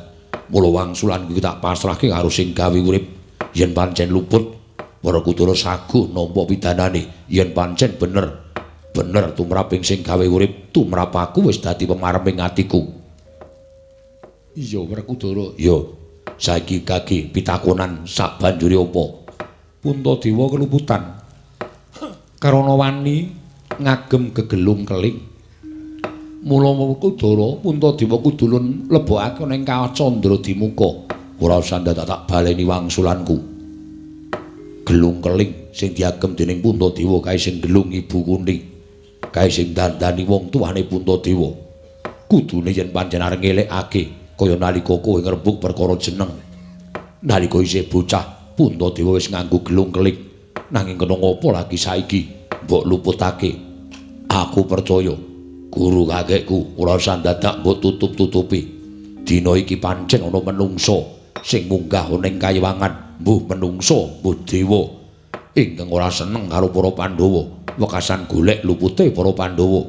Mula wangsulan kuwi tak pasrahke karo sing gawe urip. Yen pancen luput, Werkudara saguh nampa pidanane. Yen pancen bener, bener tumraping sing gawe urip, tumrap aku wis dadi pemareming atiku. Iya Werkudara. Iya. Saiki kaki pitakonan sak banjure apa? Puntadewa keluputan. Karana wani ngagem gegelung keling. Mula Werkudara Puntadewa kudulun lebokake ning Kacandra Dimuka. Ora usah ndadak tak baleni wangsulanku. Gelung keling sing diagem dening Puntadewa kae sing gelung Ibu Kunti. Kae sing dandani wong tuane Puntadewa. Kudune yen pancen arep ngelekake kaya nalika kowe ngrembug perkara jeneng. Nalika isih bocah, Puntadewa wis nganggo gelung keling. Nanging kena ngopo lagi saiki mbok luputake? Aku percaya guru kakekku ora usah ndadak mbok tutup-tutupi. Dina iki pancen ana menungsa sing munggah ning kayiwangan, mbuh menungsa mbuh dewa ingkang ora seneng karo para Pandhawa, wekasan golek lupute para Pandhawa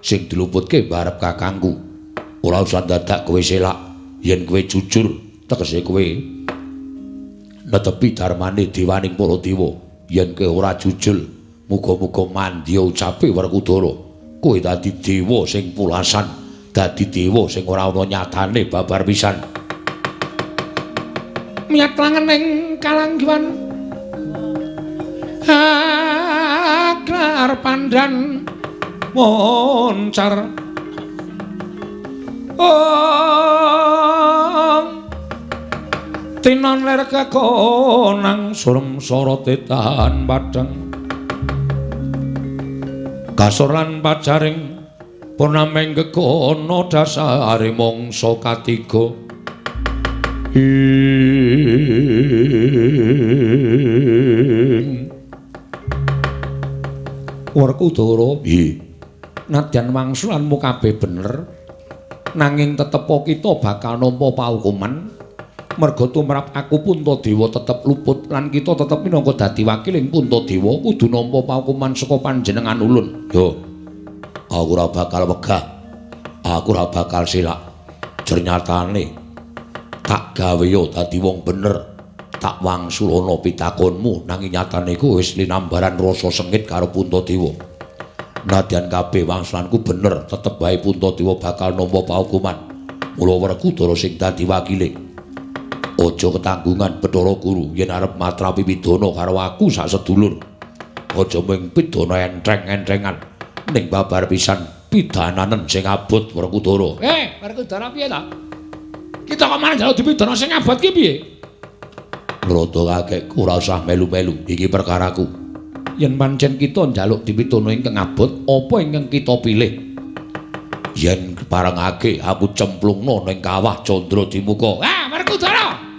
sing diluputke barep kakangku. Ora usah ndadak kowe selak, yen kowe jujur tegese kowe netepi darmane dewaning para dewa. Yen kowe ora jujur, muga-muga mandya ucape Werkudara, kowe dadi dewa sing pulasan, dadi dewa sing ora ana nyatane babar pisan. Miyat langening kalanggiwan aklar pandan moncar. Om Tinon ler kekonang surem sorote tahan padhang. Kasur lan pajaring purnameng gegono dasare mangsa katiga. Ing Werkudara, nggih. Nadyan wangsulanmu kabeh bener, nanging tetepa kita bakal nampa paukuman. Merga tumrap aku Puntadewa tetep luput lan kita tetep minangka dadi wakiling Puntadewa kudu nampa paukuman saka panjenengan ulun. Yo. Aku ora bakal wegah. Aku ora bakal selak. Jernyatane tak gawe yo dadi wong bener. Tak wangsulana pitakonmu nanging nyatane iku wis linambaran rasa sengit karo Puntadewa. Nadyan kabeh wangsulanku bener, tetep wae Puntadewa bakal nampa paukuman. Mula Werkudara sing dadi wakile. Aja ketanggungan Bathara Guru yen arep matrapi pidana karo aku sak sedulur. Aja mung pidana entreng-entrengan ning babar pisan pidananen sing abot Werkudara. Werkudara piye ta? Kita kok malah njaluk dipidana sing abot ki piye? Ngrada kakekku ora usah melu-melu, iki perkaraku. Yen pancen kita njaluk dipidana ingkang abot, apa ingkang kita pilih? Yen parengake aku cemplungno ning kawah Candra Dimuka. Ah, Werkudara!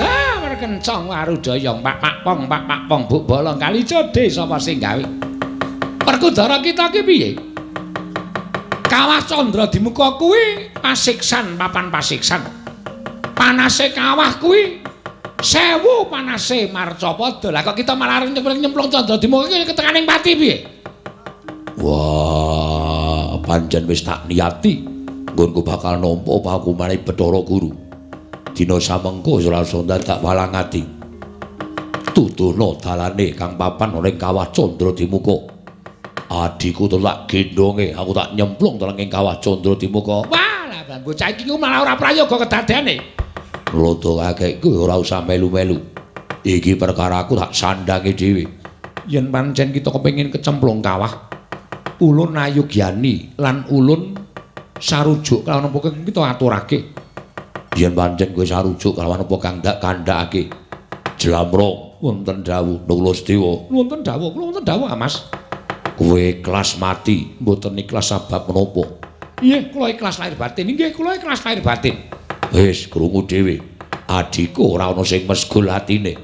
Ah, merkencong warudaya pak pak pong pak pak pong buk bolong kali jodhe sapa sing gawe. Werkudara kita ki piye? Kawah Candra Dimuka kuwi pasiksan papan pasiksan. Panase kawah kuwi 1000 panase marcapada. Lah kok kita malah nyemplung Candra Dimuka iki ketekaning pati piye? Wah, pancen wis tak niati nggonku bakal nampa pakumane Bathara Guru. Dina samengko ora usah dadak walang ati. Tuduhna dalane kang papan ana ing kawah Candra Dimuka. Adhiku tak gendhonge, aku tak nyemplung ing kawah Candra Dimuka. Wah, lah bocah iki malah ora prayoga kedadeane. Nglada kakekku ora usah melu-melu. Iki perkaraku tak sandange dhewe. Yen pancen kita kepengin kecemplung kawah, ulun ayugyani lan ulun sarujuk kalawan apa kang kita aturake. Yen pancen kowe sarujuk kalawan apa kang dak kandhakake. Jlamrong wonten dawuh Nukula Sedewa. Wonten dawuh, kula wonten dawuh, Mas. Kowe ikhlas mati, mboten ikhlas sebab menapa? Nggih, kula ikhlas lahir batin. Nggih, kula ikhlas lahir batin. Wis krungu dhewe. Adhiku ora ana sing mesgul atine.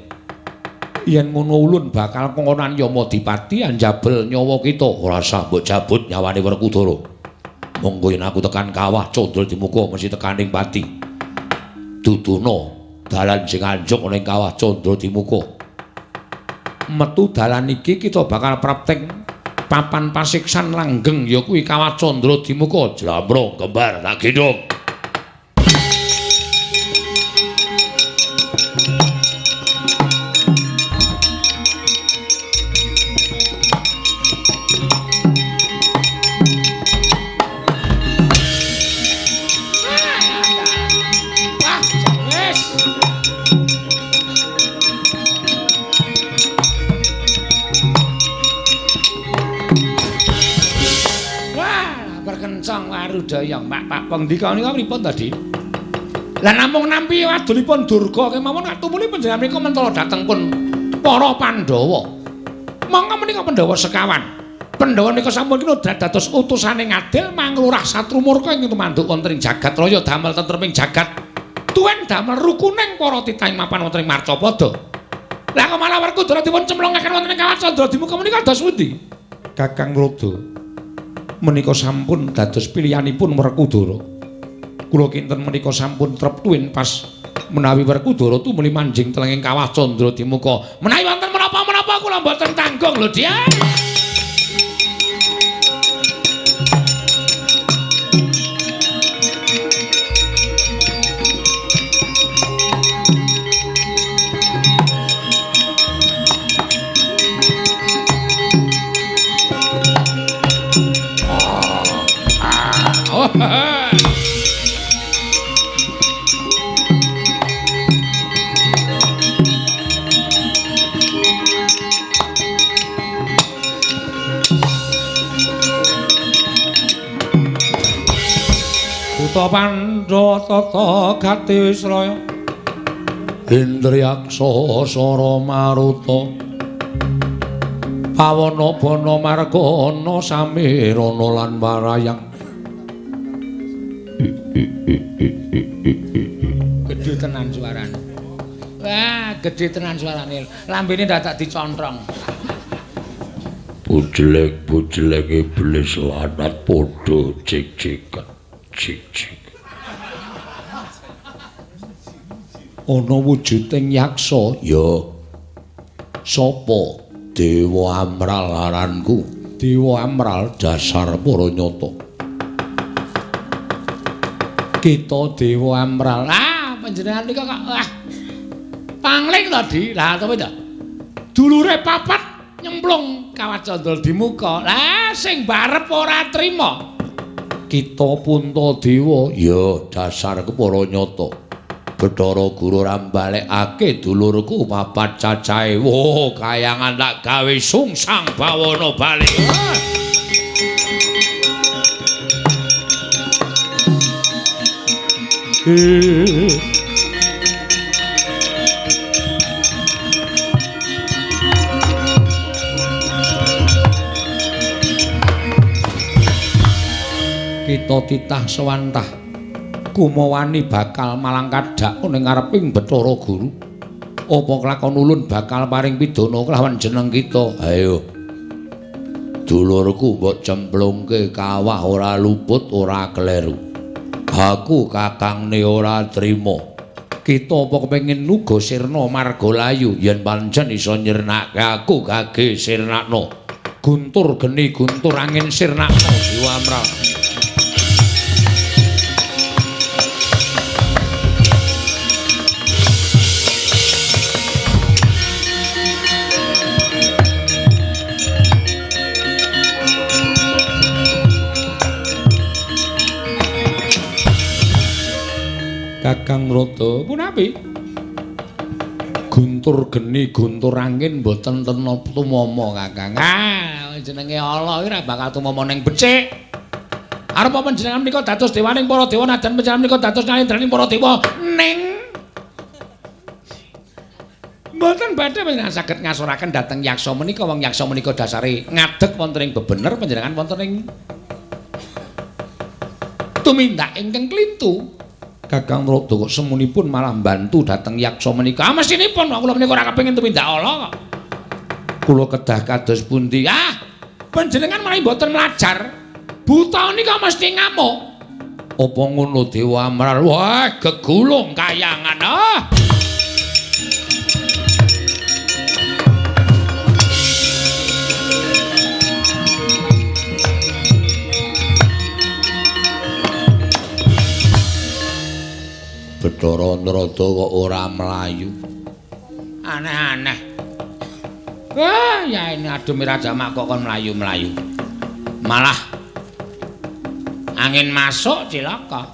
Yen ngono ulun bakal kongonan Yamadipati anjabel nyawa kita. Ora usah mbok jabut nyawane Werkudara. Monggo yen aku tekan kawah Candra Dimuka mesti tekaning pati. Duduhna dalan sing anjuk ana ing kawah Candra Dimuka. Metu dalan iki kita bakal prapteng papan pasiksan langgeng ya kuwi kawah Candra Dimuka. Jlambrong kembar tak gendhong. Warudaya Pak Pak Pengdika nika pripun to, Dik? Lah namung nampi wadulipun Durga kemawon katumuli panjenengan menika mentala dhateng pun para Pandhawa. Monggo menika Pandhawa sekawan. Pandhawa nika sampun kinodrat dados utusane ngadil manglurah Satrumurka ingkang tumanduk wonten ing jagat raya damel tentreming jagat. Tuwin damel rukuning para titahing mapan wonten ing Marcapada. Lah kok malah Werkudara dipun cemplungaken wonten ing kawah Candra Dimuka menika dados pundi? Kakang Rada menika sampun dados pilihanipun Werkudara. Kula kinten menika sampun trep tuwin pas menawi Werkudara tumuli manjing telenging kawah Candra Dimuka. Menawi wonten menapa-menapa kula mboten tanggung lho, Dik. Buta Pandha tata gati wisraya Indriyaksa sara maruta pawana bana margana samirana lan warayang. Gedhe tenan suarane. Wah, gedhe tenan suarane. Lambene dadak dicontrong. Bujelek-bujelek iblis lanat padha cik-cikan. Cik-cik. Ana wujuding yaksa ya. Sapa? Dewa Amral aranku. Dewa Amral dasar para nyata. Kita Dewa Amral. Ah, panjenengan nika kok ah. Pangling to, Di. Lah to to? Dulure papat nyemplung kawat condol di muka. Lah sing barep ora trima. Kita Puntadewa ya dasarku para nyata. Bathara Guru ora mbalekake dulurku papat cacahe. Wah, kayangan tak gawe sungsang bawana bali. Kita titah sewantah kumawani bakal malang kadhak ning ngareping Bathara Guru. Apa kelakon ulun bakal paring pidana kelawan jeneng kita? Ayo. Dulurku mbok cemplungke kawah ora luput ora kleru. Aku kakangne ora trima. Kita apa kepengin uga sirna marga layu yen pancen iso nyirnake aku gage sirnakno. Guntur geni guntur angin sirnakno Dewa Amral. Kakang Rada punapi? Guntur geni guntur angin mboten tena tumama Kakang. Ah, jenenge Allah ora bakal tumama ning becik. Arep panjenengan menika dados dewaning para dewa najan panjenengan menika dados nalendraning para dewa ning mboten badhe panjenengan saged ngasoraken dhateng yaksa menika wong yaksa menika dasare ngadeg wonten ing bebener panjenengan wonten ing tumindak ingkang klintu. Kakang Rada kok semunipun malah mbantu dhateng yaksa menika. Ah mestinipun kula menika ora kepengin tumindak ala kok. Kula kedah kados pundi? Ah, panjenengan malah mboten mlajar. Buta nika mesti ngamuk. Apa ngono Dewa Amral? Wah, gegulung kayangan. Ah. Bathara Narada kok ora mlayu. Aneh-aneh. Wah, ya ini adem Raja Mak kok kon mlayu-mlayu. Malah angin masuk cilaka.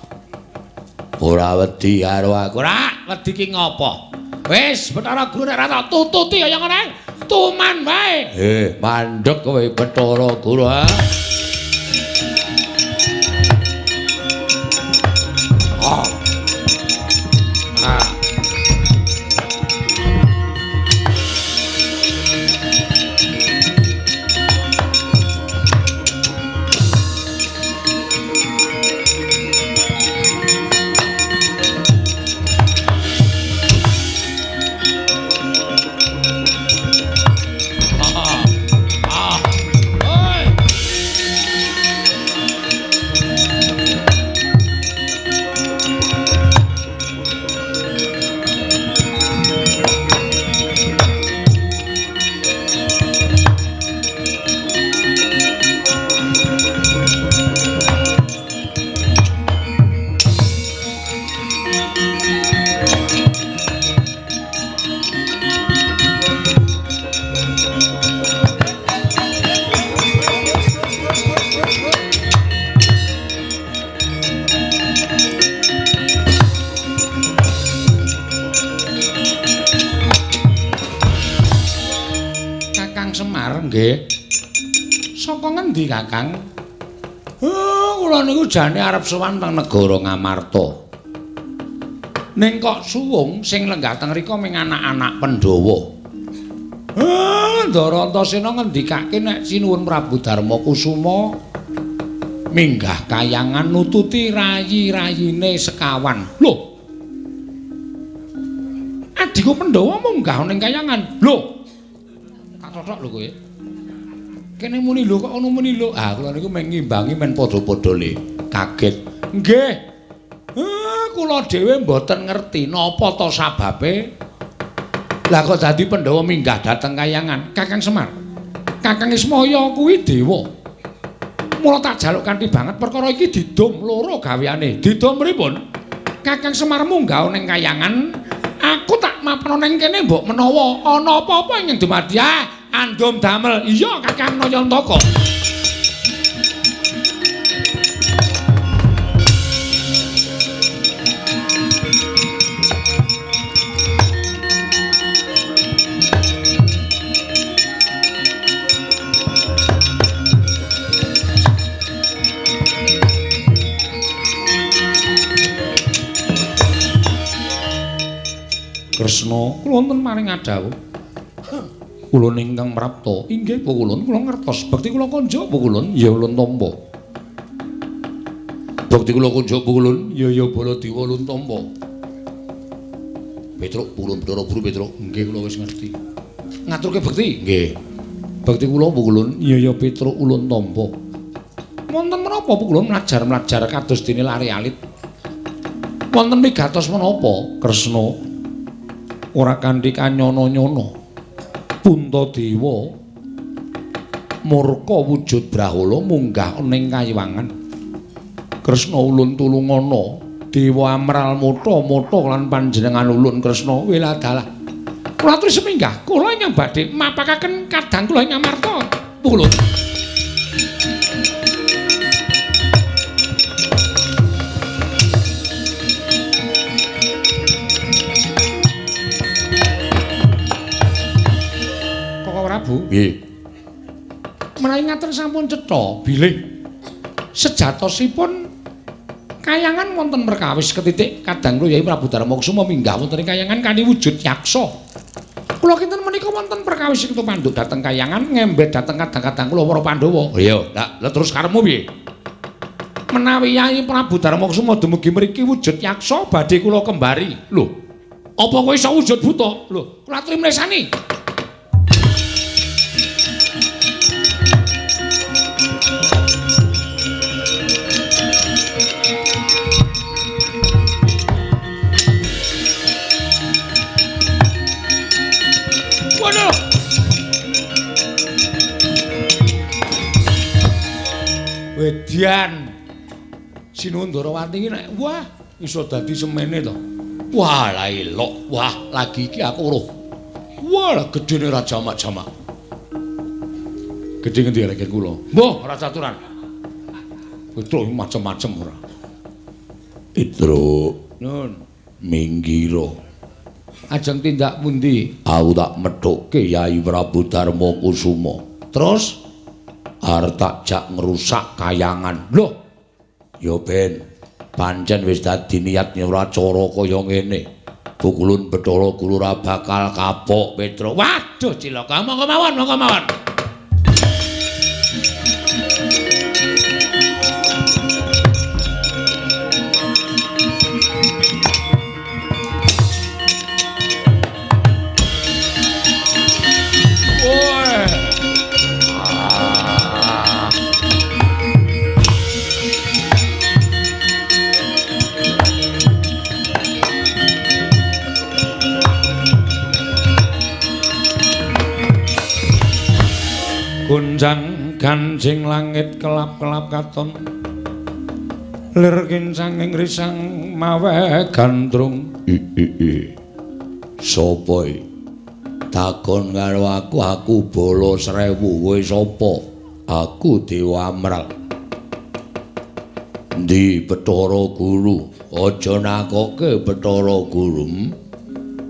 Ora wedi karo aku. Ora wedi ki ngopo? Wis, Bathara Guru nek ora tak tututi kaya ngene, tuman wae. Mandek kowe Bathara Guru. Ah. Kakang Semar nggih. Saka ngendi Kakang? Kula niku jane arep sowan teng negara Ngamarta. Ning kok suwung sing lenggah teng rika ming anak-anak Pandhawa. Ndara Antasena ngendikake nek sinuwun Prabu Darma Kusuma minggah kayangan nututi rayi-rayine sekawan. Lho. Adhiku Pandhawa munggah ning kayangan. Lho. Tak tothok lho kowe. Kene muni lho kok ono muni lho. Ah kula niku mung ngimbangi men padha-padha le. Kaget. Nggih. Kula dhewe mboten ngerti napa to sababe. Lah kok dadi Pandhawa minggah dhateng kayangan. Kakang Semar. Kakang Ismaya kuwi dewa. Mula tak jaluk kanthi banget perkara iki didum loro gaweane. Didum pripun? Kakang Semar munggah ning kayangan, aku tak mapno ning kene mbok menawa ana apa-apa ing dumadi. Andum damel. Iya Kakang Nayantaka. Kresna, kula wonten maring adhawuh. Ulun ingkang prapta, inggih pukulun kula ngertos bekti kula konjuk pukulun, ya ulun tampa. Bekti kula konjuk pukulun, ya ya Baladewa ulun tampa. Petruk pulun Bathara Guru Petruk, nggih kula wis ngerti. Ngaturke bekti, nggih. Bekti kula pukulun, ya ya Petruk ulun tampa. Wonten menapa pukulun mlajar-mlajar kados dene lari alit. Wonten migatos menapa Kresna? Ora kanthi kanyono-nyono. Puntadewa murka wujud brahala munggah ning kayiwangan. Kresna ulun tulungana, dewa amral mutha-mutha lan panjenengan ulun Kresna weladalah. Kula aturi seminggah, kula ingkang badhe mapakaken kadang kula ing Ngamarta. Ulun. Prabu. Nggih. Menawi ngaten sampun cetha bilih sejatosipun kayangan wonten perkawis ketitik kadang kula Yai Prabu Darma Kusuma minggah wonten ing kayangan kanthi wujud yaksa. Kula kinten menika wonten perkawis ing tupanduk dhateng kayangan ngembet dhateng kadang-kadang kula para Pandhawa. Iya, lah terus karepmu piye? Menawi Yai Prabu Darma Kusuma dumugi mriki wujud yaksa badhe kula kembari. Lho, apa kowe iso wujud buta? Lho, kula aturi mlesani. Waduh. Wedian. Sinuwun Ndarawati iki nek wah iso dadi semene to. Wah, la elok. Wah, lagi iki aku roh. Wah, lah gedene ra jamak-jamak. Gedhe ngendi lek kula? Mbuh, ora caturan. Petruk macem-macem ora. Petruk, Nun, minggiro. Ajeng tindak pundi? Aku tak methukke Yai Prabu Darma Kusuma. Terus arep tak jak ngrusak kayangan. Lho, ya ben pancen wis dadi niat ora cara kaya ngene. Pukulun Bathara Guru ora bakal kapok, Petruk. Waduh, cilaka. Monggo mawon, monggo mawon. Gonjang ganjing langit kelap-kelap katon, lir kincanging risang mawe gandrung. I i i. Sopo iki? Takon karo aku, aku bala 1000. Kowe sapa? Aku Dewa Amral. Endi Bathara Guru? Aja nakoke Bathara Guru.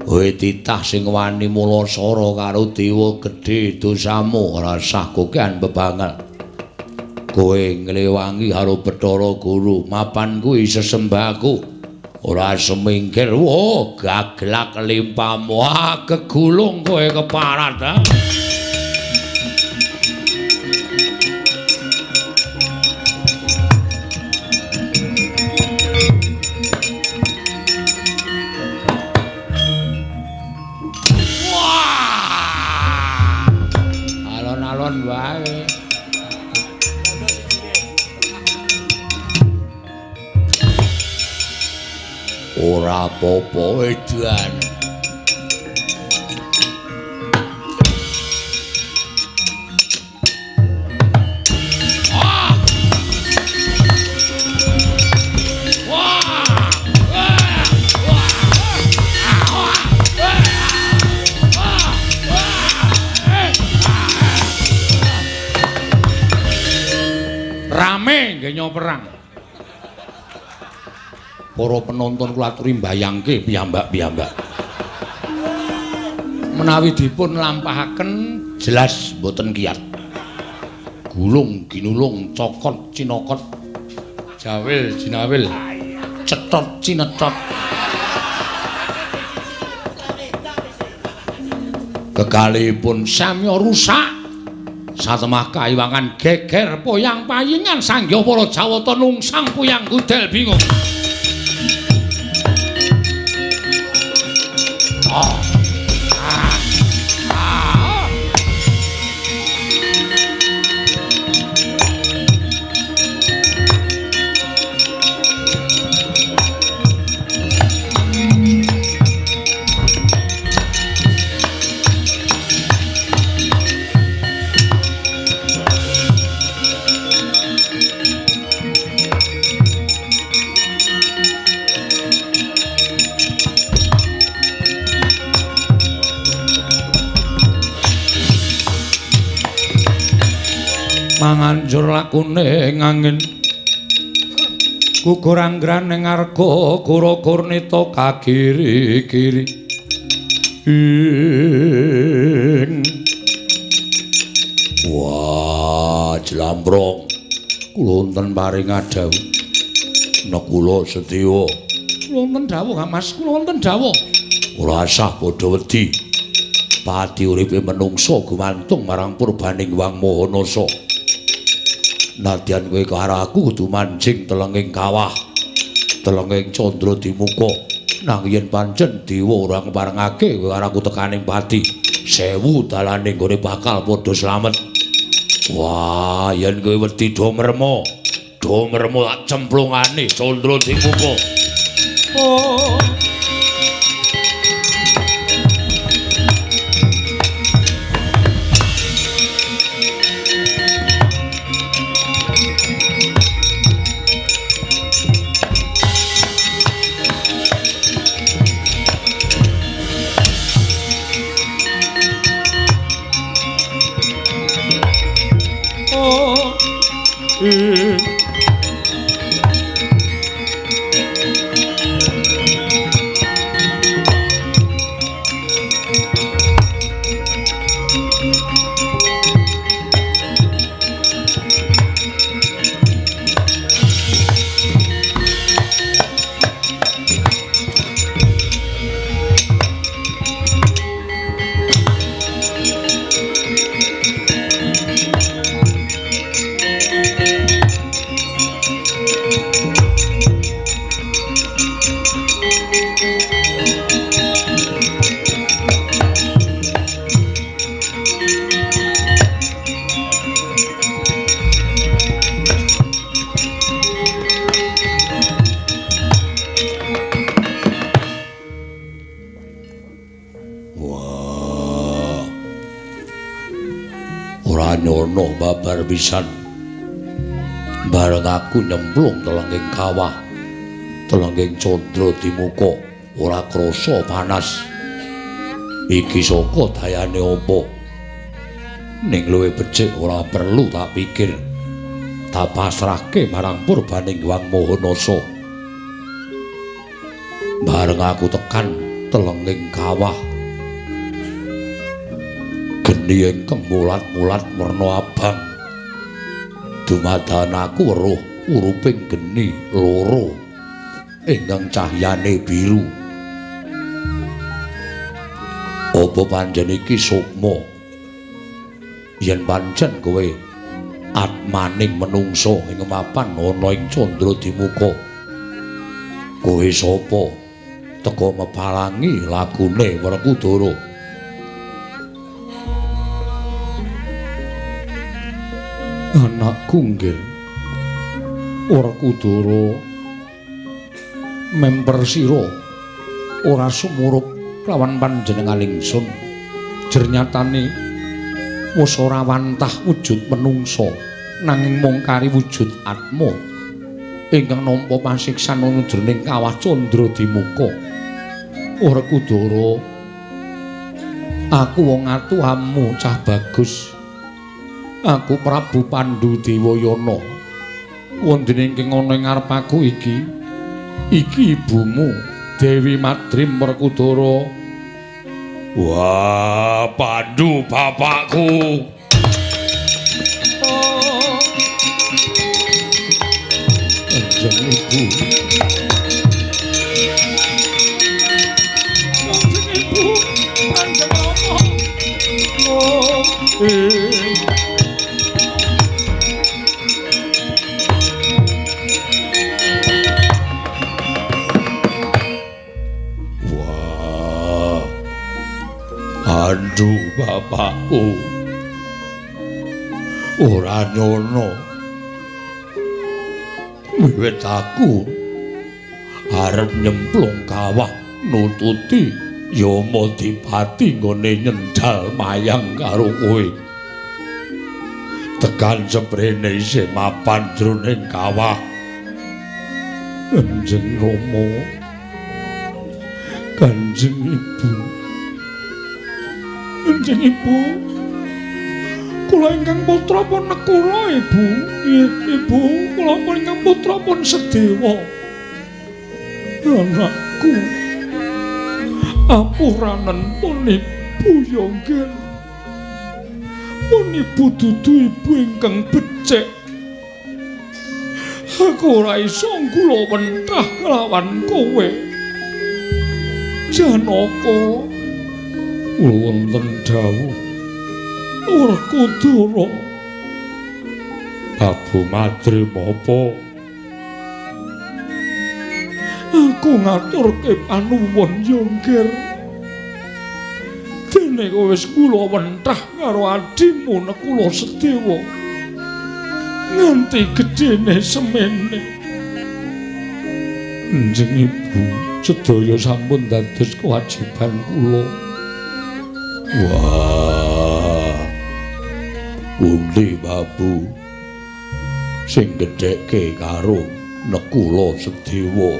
Kowe titah sing wani mulasara karo dewa gedhe dosamu, ora sah kokean bebangal. Kowe nglewangi karo Bathara Guru, mapan kuwi sesembahku. Ora semingkir, wah gaglak limpamu, ah kegulung kowe keparat. Ha? Wah! Alon-alon wae. Ora apa-apa edan. Ah! Wah! Wah! Wah! Wah! Wah! Wah! Rame nggenya perang. Para penonton kula aturi mbayangke piyambak-piyambak. Menawi dipun lampahaken jelas mboten kiyat. Gulung ginulung cokot cinokot jawil jinawil cetot cinetot. Kekalihipun samya rusak. Satemah kaiwangan geger poyang payingan sanggya para Jawata nungsang puyang gudel bingung. Ah. Ah. Ah. Manganjur lakune ngangin gugur anggrane ngarga gura-gurnita kagiri-giri ing. Wah, jlambrong kula wonten paring dawuh. Nekula Sedewa. Kula wonten dawuh, Mas. Kula wonten dawuh. Ora usah padha wedi. Pati uripe menungsa gumantung marang purbaning Wang Maha Nasa. Nadyan kowe karo aku kudu manjing telenging kawah, telenging candra dimuka. Nang yen pancen dewa ora ngeparengake kowe karo aku tekaning pati, 1000 dalane nggone bakal padha slamet. Wah, yen kowe wedi do mermo, do mermo tak cemplungane candra dimuka. Oh. Nyono babar pisan. Bareng aku nyemplung telenging kawah, telenging candra dimuka, ora krasa panas. Iki saka dayane apa? Ning luwih becik ora perlu tak pikir. Tak pasrahke marang purbaning Hyang Maha Nasa. Bareng aku tekan telenging kawah, geni ingkang mulat-mulat werna abang. Dumadakan aku weruh uruping geni loro ingkang cahyane biru. Apa pancen iki sukma? Yen pancen kowe atmaning menungsa ing mapan ana ing Candra Dimuka, kowe sapa teka mepalangi lagune Werkudara? Anakku nggih Werkudara, memper sira ora sumurup lawan panjenengan ingsun. Jernyatane wis ora wantah wujud menungsa, nanging mung kari wujud atma ingkang nampa pasiksan ana jroning kawah Candra Dimuka. Werkudara, aku wong atuhamu cah bagus. Aku Prabu Pandhu Dewayana. Wondene ingkang ana ing ngarep aku iki, iki ibumu Dewi Madrim Werkudara. Wah, Pandu bapakku. Oh. Kanjeng Ibu. Kanjeng Ibu, Kanjeng Rama. Oh. Aduh bapakku, ora nyono wiwit aku arep nyemplung kawah nututi Yama Dipati nggone nyendal mayang karo kowe. Tekan seprene isih mapan jroning kawah. Kanjeng Rama, Kanjeng Ibu, Kanjeng Ibu, kula ingkang putra pun nekula Ibu. Nggih, Ibu, kula pun ingkang putra pun sedewa. Anakku, apuranen pun Ibu ya nggih. Pun Ibu dudu ibu ingkang becik. Aku ora iso kula wentah kelawan kowe. Janaka, wonten dawuh Werkudara. Prabu Madrim apa? Aku ngaturke panuwun ya nggih. Dene kowe wis kula wentah karo adhimu Nekula Sedewa. Nganti gedene semene. Kanjeng Ibu, sedaya sampun dados kewajiban kula. Wah, pundi Babu sing gedhekke karo Nekula Sedewa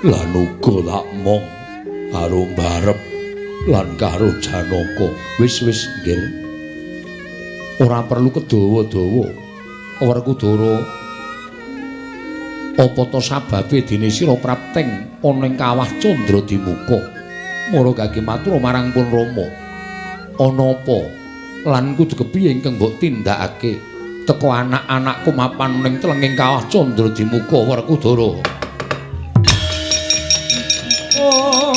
lan uga tak mong karo mbarep lan karo Janaka. Wis wis nggih, ora perlu kedawa-dawa. Werkudara, apa ta sababe dene sira prapteng ana ing kawah Candra Dimuka? Mara gage matur marang pun Rama, ana apa lan kudu kepiye ingkang mbok tindakake teka anak-anakku mapan ning tlenging kawah Candra Dimuka? Werkudara. Oh.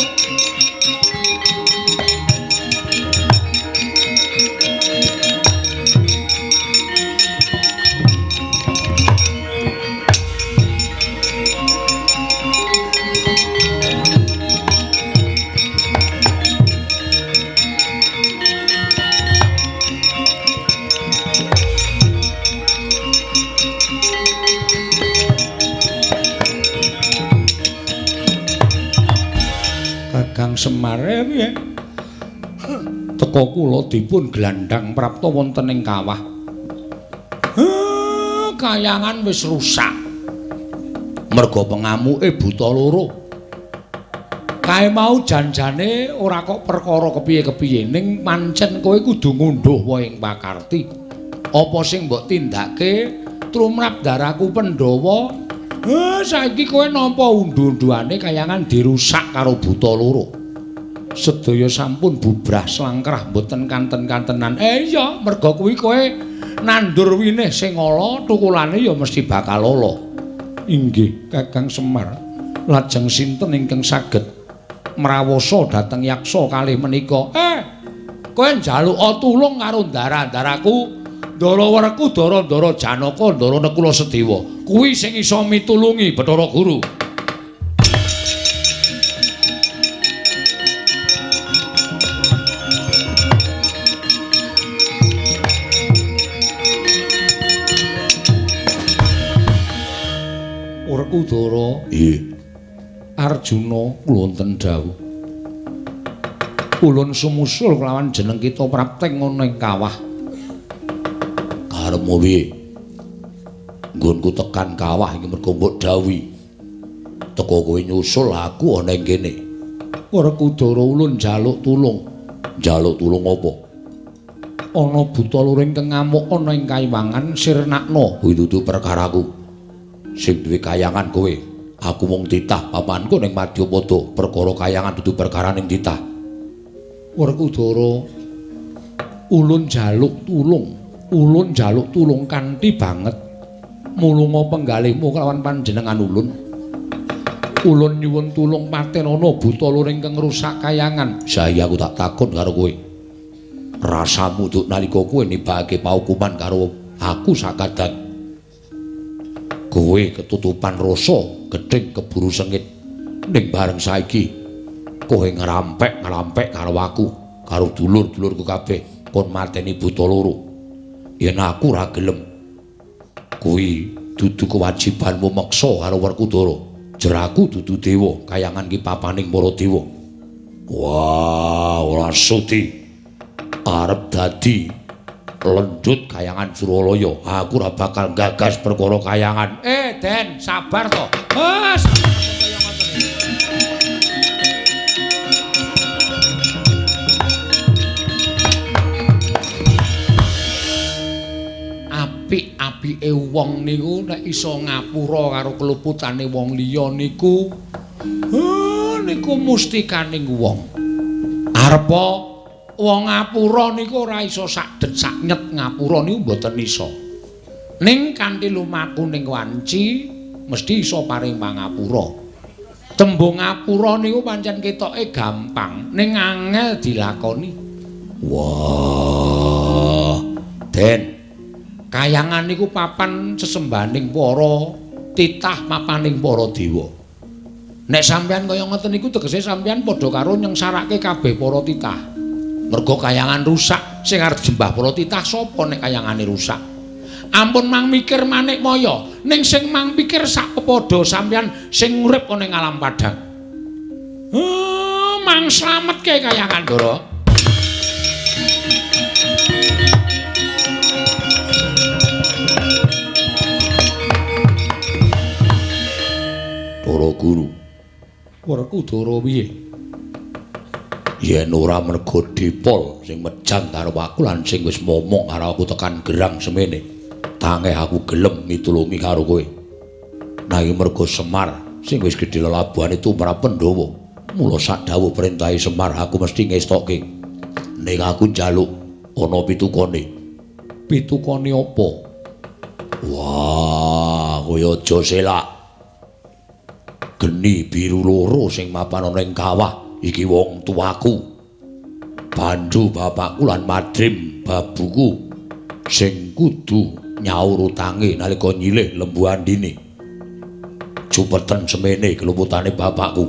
Kakang Semar piye? Teka kula dipun glandhang prapta wonten ing kawah. Kayangan wis rusak. Merga pengamuke buta loro. Kae mau janjane ora kok perkara kepiye-kepiye, ning pancen kowe kudu ngundhuh wae ing pakarti. Apa sing mbok tindake trumrap daraku Pandhawa? Saiki kowe nampa unduh-unduhane kayangan dirusak karo buta loro. Sedaya sampun bubrah slangkrah mboten kanten-kantenan. Iya, merga kuwi kowe nandur winih sing ala, tukulane ya mesti bakal ala. Inggih, Kakang Semar. Lajeng sinten ingkang saged mrawasa dhateng yaksa kalih menika? Kowe njaluka tulung karo ndara-ndaraku, Ndara Werku, Ndara-ndara Janaka, Ndara Nekula Sedewa. Kuwi sing iso mitulungi Bathara Guru. Werkudara, Nggih. Arjuna kula wonten dawuh. Ulun sumusul kelawan jeneng kita prapteng ana ing kawah. Karepmu piye? Nggonku tekan kawah iki mergo mbok dawuhi. Teko kowe nyusul aku ana ing kene. Werkudara ulun njaluk tulung. Njaluk tulung apa? Ana buta loro ingkang ngamuk ana ing kayiwangan sirnakna. Kuwi dudu perkaraku. Sing duwe kayangan kowe. Aku mung titah papanku ning Madyapada. Perkara kayangan dudu perkaraning titah. Werkudara ulun njaluk tulung. Ulun njaluk tulung kanthi banget. Mulunga penggalihmu kelawan panjenengan ulun. Ulun nyuwun tulung patenana buta loro ingkang ngrusak kayangan. Saiki aku tak takon karo kowe. Rasamu duk nalika kowe nibake paukuman karo aku sakadan. Kowe ketutupan rasa gedhing keburu sengit. Ning bareng saiki kowe ngrampek-ngrampek karo aku, karo dulur-dulurku kabeh kon mateni buta loro. Yen aku ora gelem, kuwi dudu kewajibanmu meksa karo Werkudara. Jeraku dudu dewa, kayangan ki papaning para dewa. Wah, ora sudi. Arep dadi lendut kayangan Suralaya, aku ora bakal gagas perkara kayangan. Den, sabar to. Wes. Apik-apike wong niku nek iso ngapura karo keluputane wong liya niku, niku mustikaning wong. Arepa wong ngapura niku ora iso sak det sak nyet ngapura niku mboten iso. Ning kanthi lumaku ning wanci mesti iso paring pangapura. Tembung ngapura niku pancen ketoke gampang, ning angel dilakoni. Wah, Den, kayangan niku papan sesembahaning para titah, papaning para dewa. Nek sampeyan kaya ngoten niku tegese sampeyan padha karo nyengsarake kabeh para titah. Mergo kayangan rusak, sing arep jembah para titah sapa nek kayangane rusak? Ampun mang mikir manik maya, ning sing mang pikir sak pepadha sampeyan sing urip ana ing alam padhang. Mang slametke kayangan, Ndara. Para guru, Werkudara piye? Yen ora mergo Dipol sing mejang karo aku lan sing wis momong karo aku tekan gerang semene, tangeh aku gelem mitulungi karo kowe. Nanging mergo Semar sing wis gedhe lelabuhane tumrap Pandhawa, mula sak dawuh perintahe Semar aku mesti ngestokke. Ning aku njaluk ana pitukane. Pitukane apa? Wah, kowe aja selak. Geni biru loro sing mapan ana ing kawah iki wong tuaku. Bandhu bapakku lan madrim babuku sing kudu nyaur utange nalika nyilih Lembu Andini. Cupeten semene keluputane bapakku.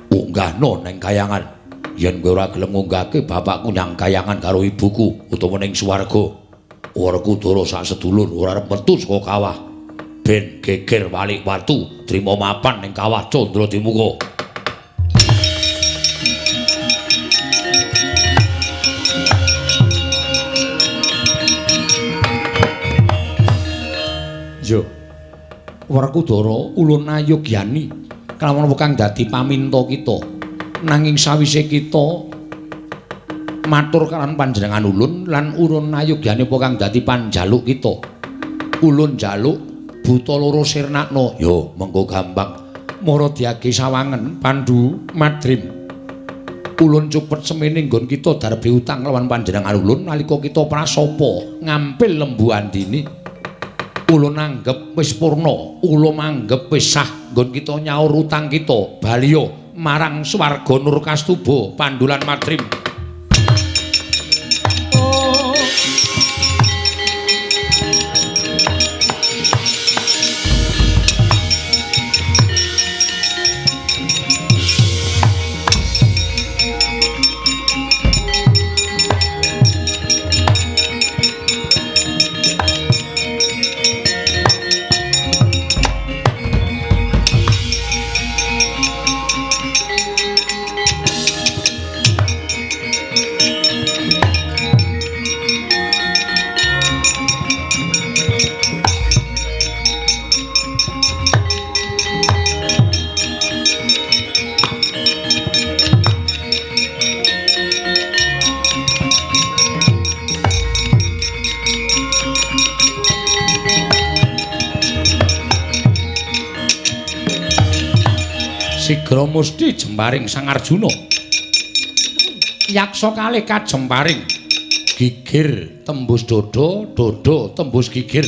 Unggahno nang kayangan. Yen kowe ora gelem ngunggahke bapakku nyang kayangan karo ibuku utawa ning swarga. Werkudara sak sedulur ora arep metu saka kawah. Ben geger walik watu trima mapan ning kawah Candra Dimuka. Yo. Werkudara ulun ayogyani kelawan kang dadi paminta kita. Nanging sawise kita matur kalawan panjenengan ulun lan urun ayogyani apa kang dadi panjaluk kita. Ulun njaluk buta loro sirnakna. Yo, mengko gampang. Mara diage sawangen Pandu Madrim. Ulun cupet semene nggon kita darbe utang lawan panjenengan ulun nalika kita prasapa ngampil Lembu Andini. Ulun anggep wis purna, ulun anggep wis sah nggon kita nyaur utang kita baliya marang swarga Nur Kastuba Pandulan Madrim. Sigra musti jemparing Sang Arjuna. Yaksa kalih kajemparing. Gigir tembus dodo, dodo tembus gigir.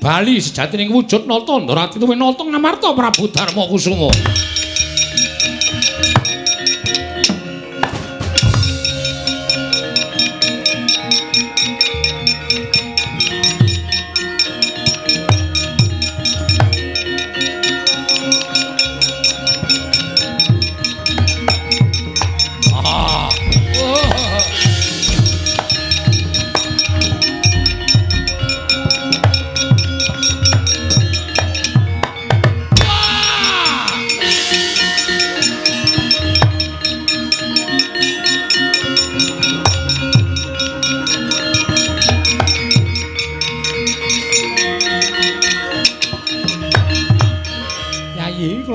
Bali sejatining wujud nata Ndorati tuwin nata Ngamarta Prabu Darma Kusuma.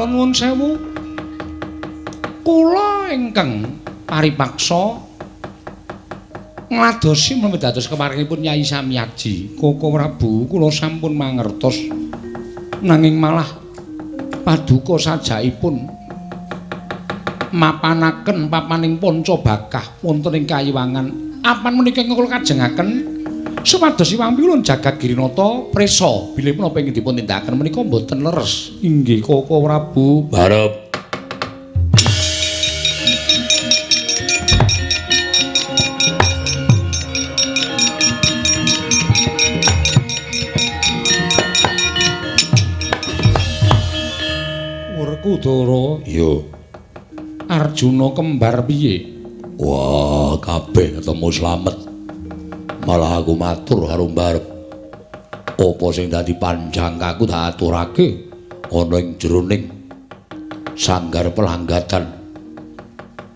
Nuwun sewu. Kula ingkang paripaksa ngladosi menawi dados keparingipun Nyai Samyaji. Koko Prabu kula sampun mangertos. Nanging malah paduka sajaipun mapanaken papaning Panca Bakah wonten ing Kayiwangan. Apan menika ingkang kula kajengaken supados iwang piulun jagat Girinata prisa bilih menapa ingkang dipun tindakaken menika mboten leres. Inggih Koko Prabu. Barep. Werkudara. Iya. Arjuna kembar piye? Wah, kabeh ketemu slamet. Malah aku matur karo mbarep. Apa sing dadi panjangkaku tak aturake ana ing jroning sanggar pelanggatan.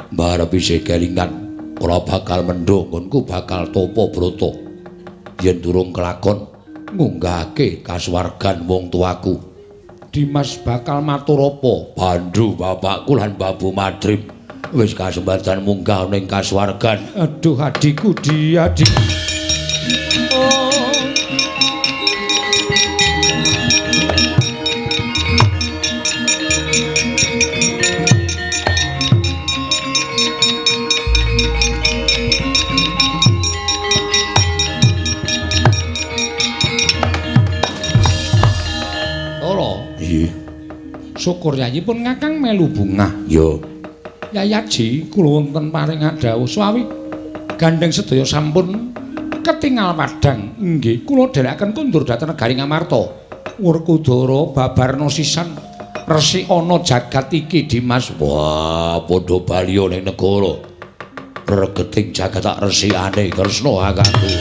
Mbarep isih kelingan ora bakal mendho nggonku bakal tapa brata. Yen durung kelakon ngunggahake kasuwargan wong tuaku. Dimas bakal matur apa? Pandu bapakku lan Babu Madrim wis kasembadan munggah ning kasuwargan. Aduh adikku di adik. Syukur Yayi pun ngakang melu bungah. Yo. Yayi Aji kula wonten paring dawuh suwawi gandeng sedaya sampun ketingal padhang. Inggih, kula dherekaken kondur dhateng negari Ngamarta. Werkudara babarna sisan resikana jagat iki Dimas. Wah, padha baliya ning negara. Regeting jagat tak resikane Kresna kakangku.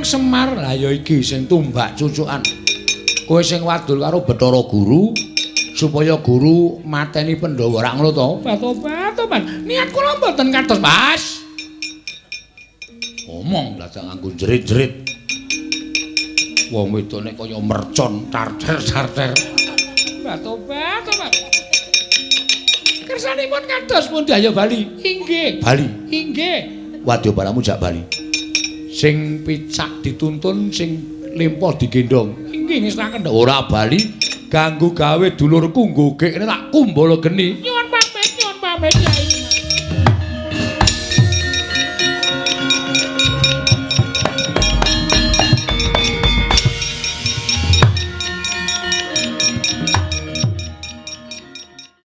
Semar lah ya iki sing tumbak cucukan. Kowe sing wadul karo Bathara Guru supaya guru mateni Pandhawa rak ngono to? Batobat-tobat. Niat kula mboten kados, Mas. Omong dadak nganggo jerit-jerit. Wong wedok nek kaya mercon tarter-tarter. Tobat, tobat. Kersanipun kados pundi ayo bali? Inggih, Bali. inggih. Wadyabalamu jak bali. Sing picak dituntun, sing lempoh digendong. Inggih ngestaken. Ora bali ganggu gawe dulurku nggogekne tak kumbala geni. Nyuwun pamit, nyuwun pamit. Yai.